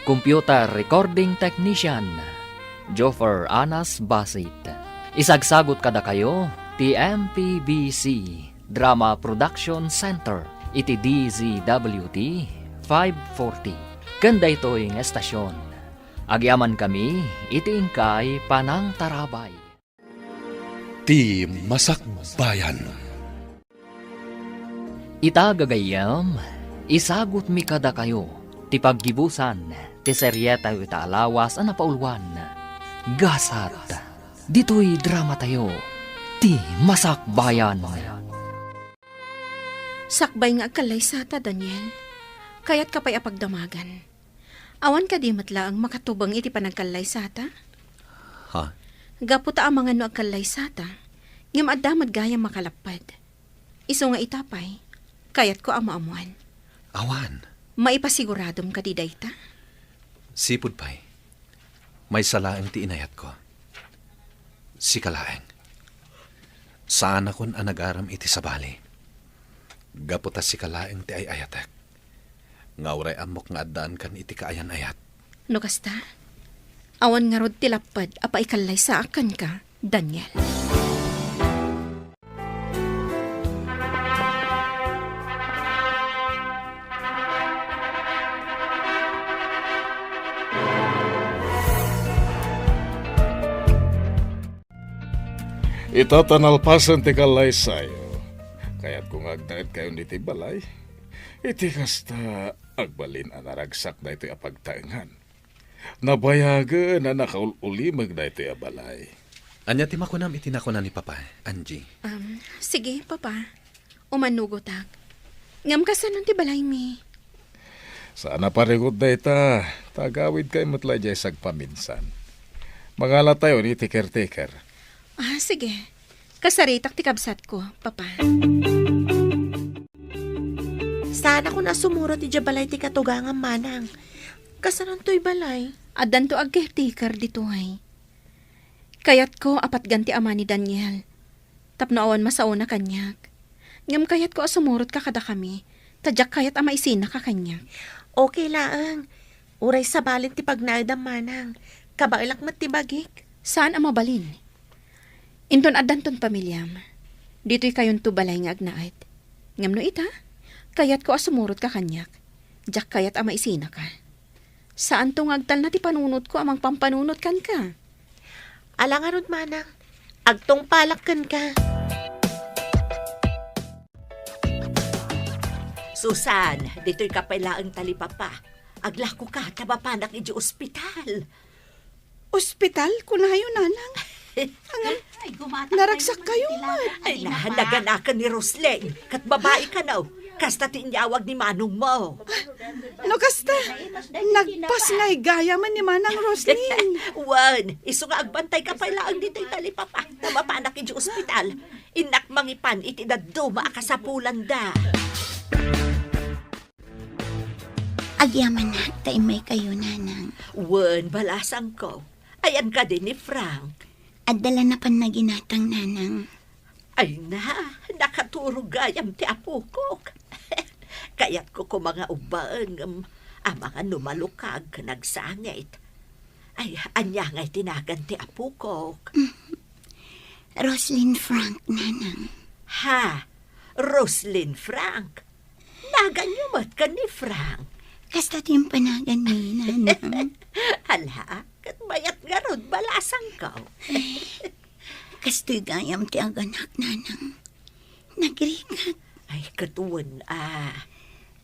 Computer recording technician, Joffer Anas Basit. Isagsagut kadakayo ti M P B C Drama Production Center iti D Z W T five forty. Ken daytoy nga estasyon, agyamankami iti inkay panangtarabay. Ti Masakbayan. Ita gagayyem, isagutmi kadakayo ti paggibusan ti serietayo ita a lawas a napauluan, Gasat. Ditoy dramatayo, Ti Masakbayan. Sakbay nga agkallaysata, Daniel. Kayatka pay a pagdamagan. Awan kadi met laeng makatubeng iti panagkallaysata? Ha? Gapu ta amangan no agkallaysata, ngem adda met gayam makalapped. Isu nga ita pay, kayatko a maammuan. Awan. Maipasiguradom kadi dayta? Sipud pay, maysa laeng ti inayatko. Sika laeng. Saanakon a nagaram iti sabali. Gapu ta sika laeng ti ay-ayatek. Nga uray ammok nga addaankan iti kaayan-ayat. No kasta, awan ngarud ti lapped a paikallaysaak kenka, Daniel. Ita ta nalpasen ti kallaysayo, kayatko nga agnaedkayon iti balay. Iti kasta, agbalin a naragsak daytoy a pagtaengan. Nabayagen a nakaul-ulimeg daytoy a balay. Ania ti makunam iti nakuna ni Papa, Angie? Um, sige, Papa. Umanugotak. Ngem kasano ti balaymi? Saan a parigot dayta, ta agawidkay met la idiay sagpaminsan. Mangalatayon iti caretaker. Ah, sige. Kasaritak ti kabsatko, Papa. Saanakon a sumurot idiay balay ti katugangam, manang. Kasanontoy balay? Addanto ag-caretaker ditoy. Kayatko a patgan ti ama ni Daniel. Tapno awan masaona kaniak. Ngem kayatko a sumurotka kadakami, ta diak kayat a maisinaka kaniak. Okay laeng. Uray sabalen ti pagnaedam, manang. Kabaelak met ti bagik. Saan a mabalin. Inton addanton pamiliam, ditoy kayonto balay nga agnaed. Ngem no ita, kayatko a sumurotka kaniak. Diak kayat a maisinaka. Saanto nga agtalna ti panunotko a mangpampanunot kenka. Ala ngarud, manang. Agtungpalak kenka. Susan, ditoy ka pay laeng talipapa. Aglakoka ta mapanak idiay ospital. Ospital, kunayo, nanang. Ngem, naragsak kayo met. Ay, na, naganakan ni Roslyn. Ket babai kano. Kasta ti inyawag ni manongmo. No kasta, nagpasngay gayamen ni Manang Roslyn. Wen, isu nga agbantayka pay laeng ditoy talipapa. Ta mapanak idiay ospital. Innak mangipan iti dadduma a kasapulanda. Agyamanak ta immaykayo, nanang. Wen, balasangko. Ayan kadi ni Frank? Adda la napan naginatang, nanang. Ay na, nakaturog gayam ti apokok. Kayatko koma nga ubbaen, ngem amangan no malukag ken agsangit. Ay, ania ngay ti nagan ti apokok? Roslyn Frank, nanang. Ha? Roslyn Frank? Naganyo met ken ni Frank? Kasta ti impanaganmi, nanang. Ala, ket mayat ngarud, balasangko. Kastoy gayam ti aganak, nanang. Nagrigat. Ay, ket wen a.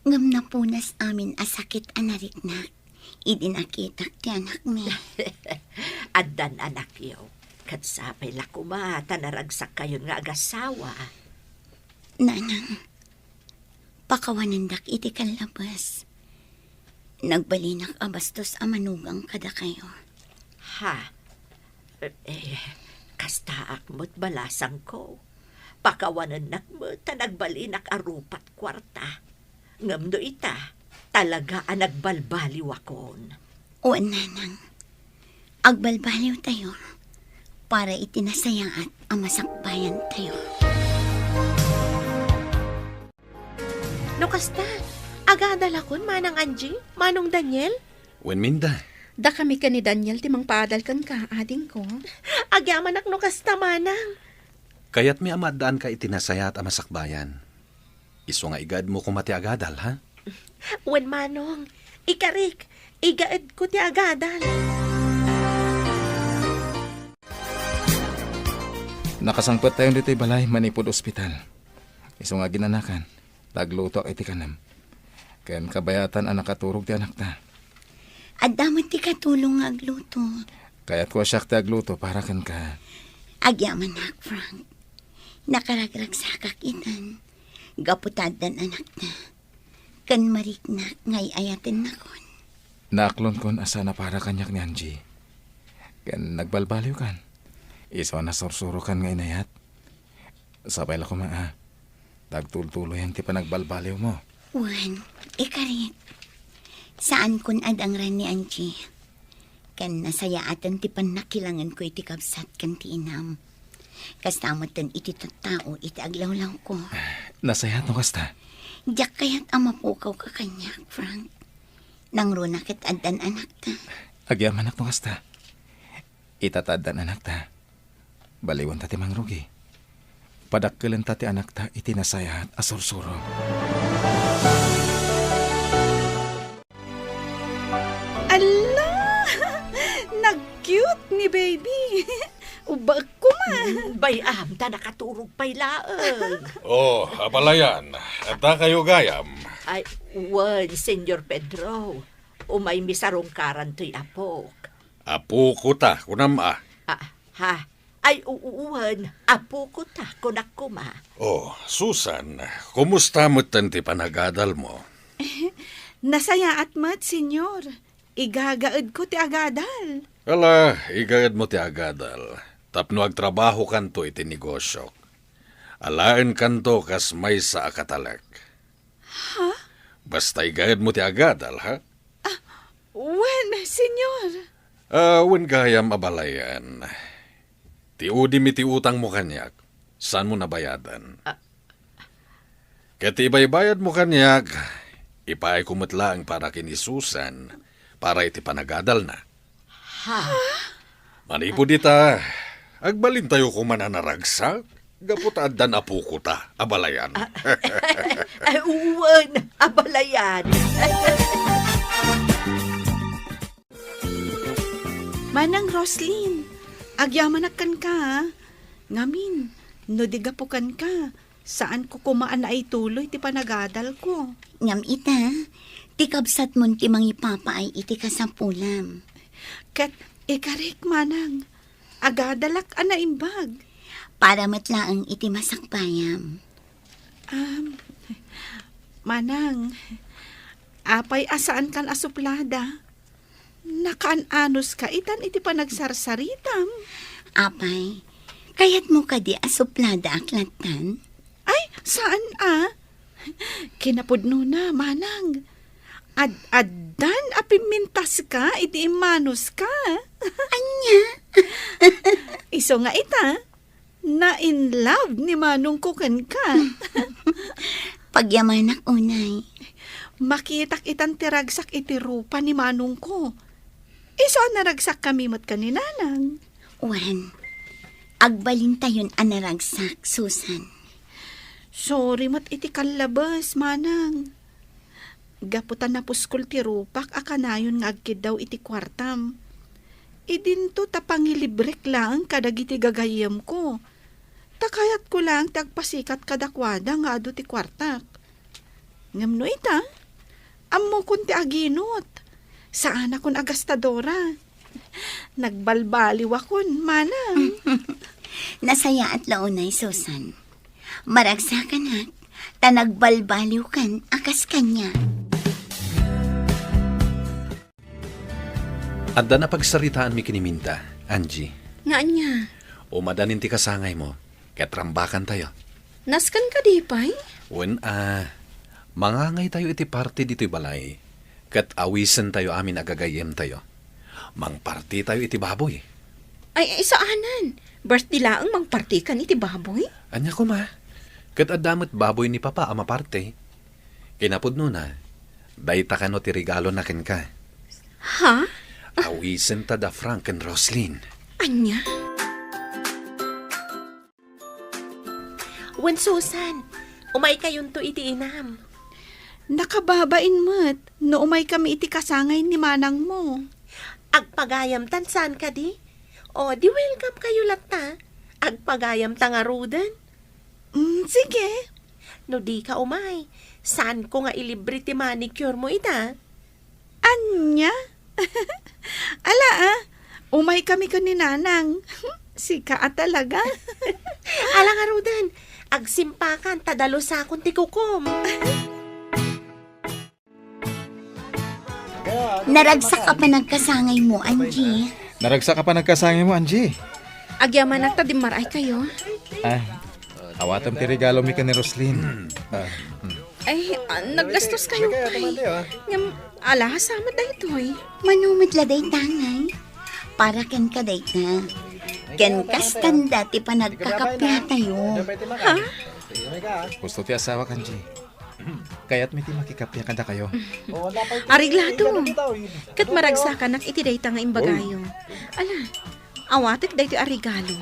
Ngem napunas amin a sakit a nariknak idi nakitak ti anakmi. Addan anakyo. Ket sapay la koma ta naragsakkayon nga agasawa. Nanang, pakawanendak iti kallabes. Nagbalinak a bastos a manugang kadakayo. Ha? Eh, kastaak met, balasangko. Pakawanennak met ta nagbalinak a rupat kuarta. Ngem no ita, talaga a nagbalbaliwakon. Wen, nanang. Agbalbaliwtayo para iti nasayaat a masakbayantayo. No kasta, agadalakon, Manang Angie, Manong Daniel? Wen, Minda. Dakami ken ni Daniel ti mangpaadal kenka, adingko. Agyamanak no kasta, Manang. Kayatmi a maaddaanka iti nasayaat a masakbayan. Isu nga igaedmo koma ti agadal, ha? Wen, Manong. Ikarik, igaedko ti agadal. Nakasangpettayon ditoy balay manipud ospital. Isu nga aginanakan, ta aglutoak iti kanem. Ken kabayatan a nakaturog ti anakta. Adda met ti katulong nga agluto. Kayatko a siak ti agluto para kenka. Agyamanak, Frank. Nakaragragsakak itan. Gapu ta addan anakta. Ken mariknak nga ay-ayatennakon. Naaklonkon a saan a para kaniak ni Angie. Ken nagbalbaliwkan. Isu a nasursurokan nga inayat. Sapay la koma a, ta agtultuloyan ti panagbalbaliwmo. Wen, ikarik. Saankon a dangran ni Angie. Ken nasayaaten ti pannakilangenko iti kabsat ken ti inam. Kasta metten iti tattao iti aglawlawko. Nasayaat no kasta. Diak kayat a mapukawka kaniak, Frank. Nangruna ket addan anakta. Agyamanak no kasta. Ita ta addan anakta. Baliwenta ti mangrugi. Padakkelenta ti anakta iti nasayaat a sursuro. Alla! Nag-cute ni baby. Ubaek koma. Bay-am, ta nakaturog pay laeng. Oh, abalayan. Adda kayo gayam? Ay, wen, Senyor Pedro. Umaymi sarungkaran toy apok. Apoko ta, kunam a. Ah, ha? Ay, u-, uwan, apoko ta, kunak koma. Oh, Susan, kumusta metten ti panagadalmo? Nasayaat met, Senyor. Igagaedko ti agadal. Ala, igaedmo ti agadal. Tapno agtrabahokanto iti negosiok. Alaenkanto kas maysa a katalek. Ha? Basta igaedmo ti agadal, ha? Ah, wen, Senyor. Ah, wen gayam abalayan. Ti udim iti utangmo kaniak, saanmo nabayadan. Ah. Ket ti ibaybayadmo kaniak, ipaayko met laeng para ken ni Susan, para iti panagadalna. Ha? Manipud ita, agbalintayo koma a naragsak, gapu ta addan apokota, abalayan. Ah, ay, wen, abalayan. Manang Roslyn, agyamanak kenka, a. Ngamin, no di gapu kenka, saanko koma a naituloy ti panagadalko. Ngem ita, ti kabsatmon ti mangipapaay iti kasapulam. Ket ikarik, manang, agadalak a naimbag. Para met laeng iti masakbayam. Am, manang, apay a saankan a suplada? Nakaan-anuska itan iti panagsarsaritam. Apay, kayatmo kadi a supladaak lattan? Ay, saan a? Kinapudnona, manang. Ad-addan a pimmintaska iti immanuska. Ania? Isu nga ita, na-in love ni manongko kenka. Pagyamanak unay. Makitak itan ti ragsak iti rupa ni manongko. Isu a naragsakkami met ken ni nanang. Wen, agbalintayon a naragsak, Susan. Sorry met iti kallabes, manang. Gapu ta napuskol ti rupak a kanayon nga agkiddaw iti kuartam. Idinto ta pangilibrek laeng kadagiti gagayyemko. Ta kayatko laeng ti agpasikat kadakuada nga adu ti kuartak. Ngem no ita, ammokon ti aginot. Saanakon a gastadora. Nagbalbaliwakon, manang. Nasayaat la unay, Susan. Maragsakanak, ta nagbalbaliwkan a kas kaniak. Adda napagsaritaanmi ken ni Minda, Angie. Nga ania? Umadanin ti kasangaymo, ket rambakantayo. Nasken kadi pay? Wen a, mangangaytayo iti party ditoy balay, ket awisentayo amin a gagayyemtayo. Mangpartytayo iti baboy. Ay, ay, saanen. Birthday laeng mangpartykan iti baboy? Ania koma? Ket adda met baboy ni Papa a maparty. Kinapudnona, dayta kano ti regalona kenka. Ha? Awisenta da Frank ken Roslyn. Ania? Wen, Susan, umaykayonto iti inam. Nakababain met no umaykami iti kasangay ni manangmo. Agpagayamtan saan kadi? O, di welcome kayo latta. Agpagayamta ngaruden. Mm, sige. No di ka umay, saanko nga ilibre ti manicure mo ita? Ania? Ala, a, umaykami ken ni Nanang. Sika a talaga. Ala ngaruden, agsimpakan ta dalusakon ti kukom. Naragsak a panagkasangaymo, Angie. Naragsak a panagkasangaymo, Angie. Agyamanak ta dimmaray kayo. Ah, awatem ti regalomi ken ni Roslyn. Ah, hmm. Ay, ah, naggastos kayo pay. Ngem, ala, sa met daytoy. Mano met la dayta ngay? Para kenka dayta. Ken kasta ti panagkakapiatayo. Ha? Gusto ti asawak, Angie. Kayatmi ti makikappia kadakayo. Areglato. Ket maragsakanak iti dayta nga imbagayo. Ala, awatek daytoy a regalo.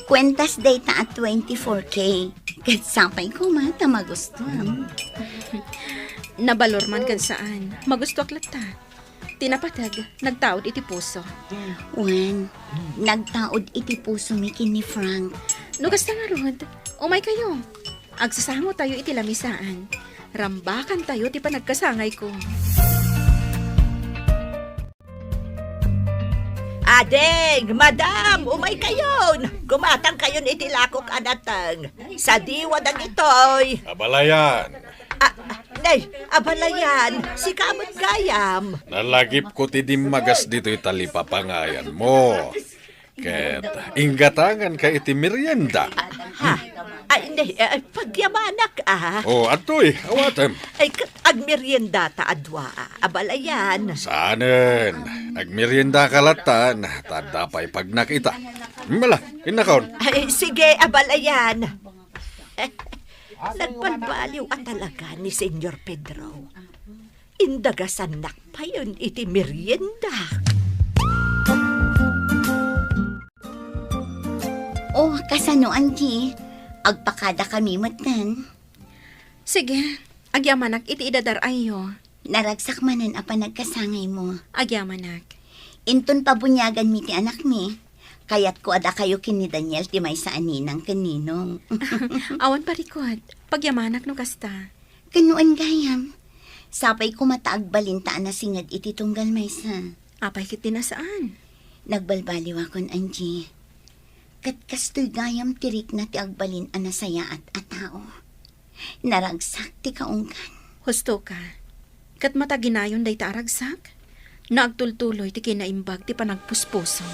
Kuentas dayta a twenty-four K. Ket sapay koma ta magustuam. Nabalor man ken saan. Magustuak latta. Ti napateg, nagtaud iti puso. Wen, nagtaud iti pusomi ken ni Frank. No kasta ngarud, umay kayo. Agsasango tayo iti lamisaan. Rambakan tayo ti panagkasangay ko. Ading, madam, umay kayon. Gumatang kayon iti lakok a nateng. Sadiwa dagitoy. Abalayan. Ah, nay, abalayan, sika met gayam. Nalagipko ti dimmagas ditoy talipapangayanmo. Ket inggatanganka iti merienda. Ha? Ay, nay, eh, pagyamanak, ah. O, adtoy, awatem. Ay, ket agmeriendata a dua, ah, abalayan. Saanen, agmeriendaka lattan, ta adda pay pagnak ita. Mala, innakon. Ay, sige, abalayan. Nagbalbaliw a talaga ni Señor Pedro. Indagasannak payen iti merienda. Oh, kasano, Angie? Agpakada kami metten. Sige, agyamanak iti idadar-ayyo. Naragsak manen a panagkasangaymo. Agyamanak. Inton pabuniaganmi ti anakmi, kayatko a dakayo ken ni Daniel ti maysa a ninang ken ninong. Awan parikut. Pagyamanak no kasta. Ken no gayam, sapay koma ta agbalinta a nasinged iti tunggal maysa. Apay ket ti nasaan? Nagbalbaliwakon, Angie. Ket kastoy gayam ti rikna ti agbalin a nasayaat a tao. Naragsak ti kaunggan. Husto ka. Ket mataginayon dayta a ragsak, no agtultuloy ti kinaimbag ti panagpuspuso.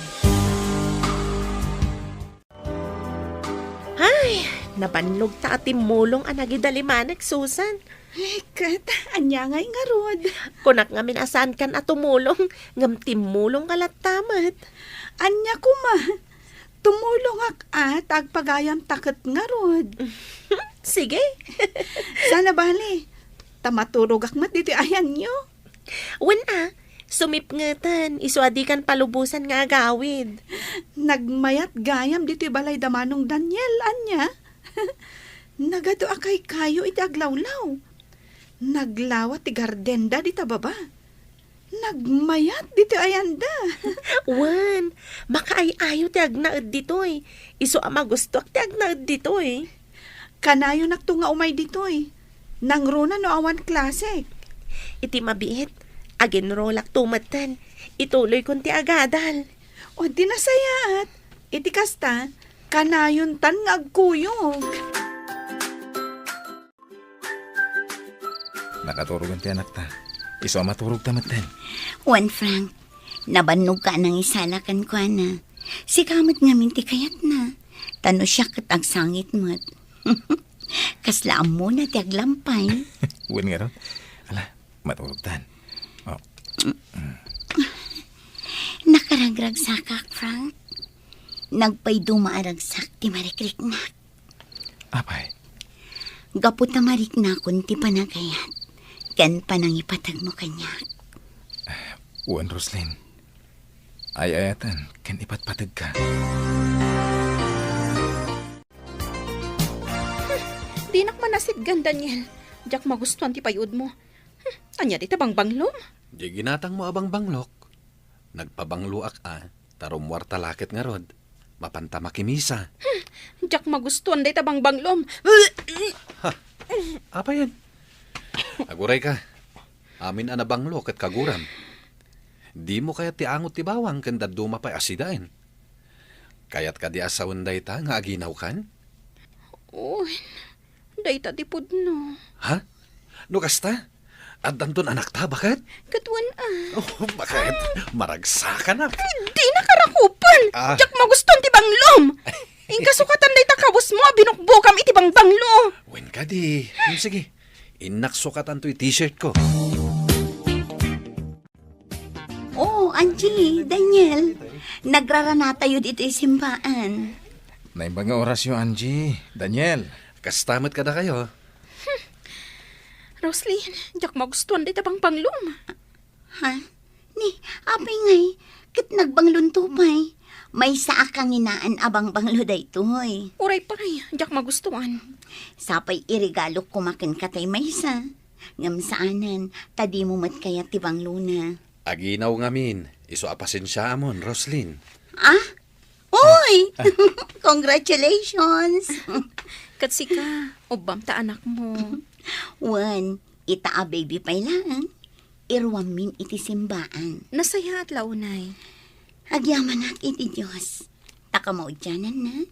Ay, nabannogta a timmulong a nagidalimanek, Susan. Ay, ket, ania ngay ngarud? Kunak ngamin a saankan a tumulong, ngem timmulong ka latta met. Ania koma? Tumulongak a ta agpagayamta ket ngarud. Sige. Saan a bale, ta maturogak met ditoy ayanyo. Wen a, sumipngeten, isu a dikan palubosan nga agawid. Nagmayat gayam ditoy balay da Manong Daniel, ania? Nagadu a kaykayo iti aglawlaw. Naglawa ti gardenda dita baba. Nagmayat ditoy ayanda. Wen, makaay-ayo ti agnaed ditoy. Isu a magustoak ti agnaed ditoy. Kanayonakto nga umay ditoy. Nangruna no awan klasek. Iti mabiit, agenrolakto metten. Ituloykon ti agadal. O di nasayaat. Iti kasta, kanayontan nga agkuyog. Nakaturogen ti anakta. Isu a maturogta metten. Wen, Frank, nabannogka a nangisala kenkuana. Sika met ngamin ti kayatna. Ta no siak ket agsangit met. Kasla ammona ti aglampay. Wen ngarud. Ala, maturogtan. Oh. Nakaragragsakak, Frank. Nagpayduma a ragsak ti marikriknak. Apay? Gapu ta mariknakon ti panagayat ken panangipategmo kaniak. Wen, Roslyn. Ay-ayaten ken ipatpategka. Dinak manasitgan, Daniel. Diak magustuan ti payudmo. Hmm, ania dita bangbanglom? Di ginatangmo a bangbanglok. Nagpabangloak a, ta rummuarta la ket ngarud. Mapanta makimisa. Hmm, diak magustuan dayta bangbanglom. Ha? Apayen? Aguray ka. Amin a nabanglo ket kaguram. Dimo kayat ti angot ti bawang ken dadduma pay a sidaen? Kayat kadi a sawen dayta nga aginawkan? Wen, dayta ti pudno. Ha? No kasta? Addanton anakta, baket? Ket wen a. Oh, baket? Maragsakanak. Dina karakupen. Ah. Diak magustuan ti banglom. Inka sukatan dayta kabusmo a binukbukam iti bangbanglo. Wen kadi. Hmm, sige. Innak sukatanto iti t-shirt ko. Oh, Angie, Daniel, nagraranatayo ditoy simbaan. Naimbag nga orasyo, Angie, Daniel. Kasta met kadakayo. Roslyn, diak magustuan dayta bangbanglom. Ha? Ni, apay ngay, ket nagbanglonto pay. Maysa a kanginaan a bangbanglo daytoy. Uray pay, diak magustuan. Sapay iregalok koma kenka tay maysa. Ngem saanen, ta dimo met kayat ti banglona. Aginaw ngamin, isu a pasensiaamon, Roslyn. Ah? Uy! Congratulations! Ket sika, ubbam ta anakmo. Wen, ita a baby pay laeng, iruammin iti simbaan. Nasayaat la unay. Agyamanak iti Dios, ta kamaudiananna,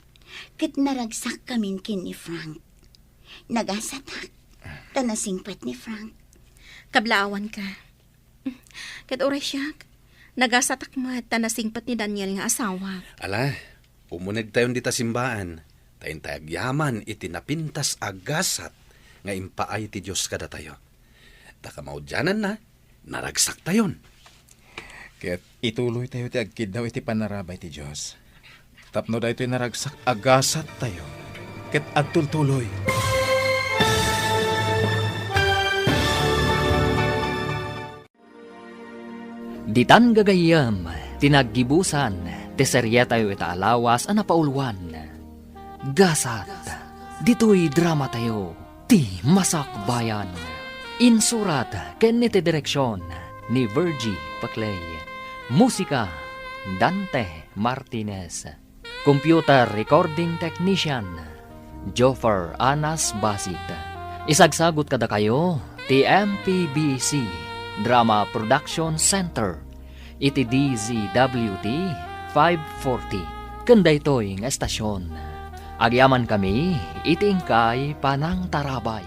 ket naragsakkamin ken ni Frank. Nagasatak, ta nasingpet ni Frank. Kablaawanka. Ket uray siak, nagasatak met ta nasingpet ni Daniel nga asawak. Ala, umunegtayon dita simbaan, ta intay agyaman iti napintas a gasat nga impaay ti Dios kadatayo. Ta kamaudiananna, naragsaktayon. Ket ituloytayo ti agkiddaw iti panarabay ti Dios. Tapno daytoy naragsak a gasattayo ket agtultuloy. Ditan gagayyem ti naggibusan ti serietayo ita a lawas a napauluan. Gasat, ditoy dramatayo, ti Masakbayan. Insurat ken iti direksion ni Virgie Paclay. Musika, Dante Martinez. Computer recording technician, Joffer Anas Basit. Isagsagut kadakayo ti M P B C Drama Production Center iti D Z W T five forty ken daytoy nga estasion. Agyamankami iti inkay panangtarabay.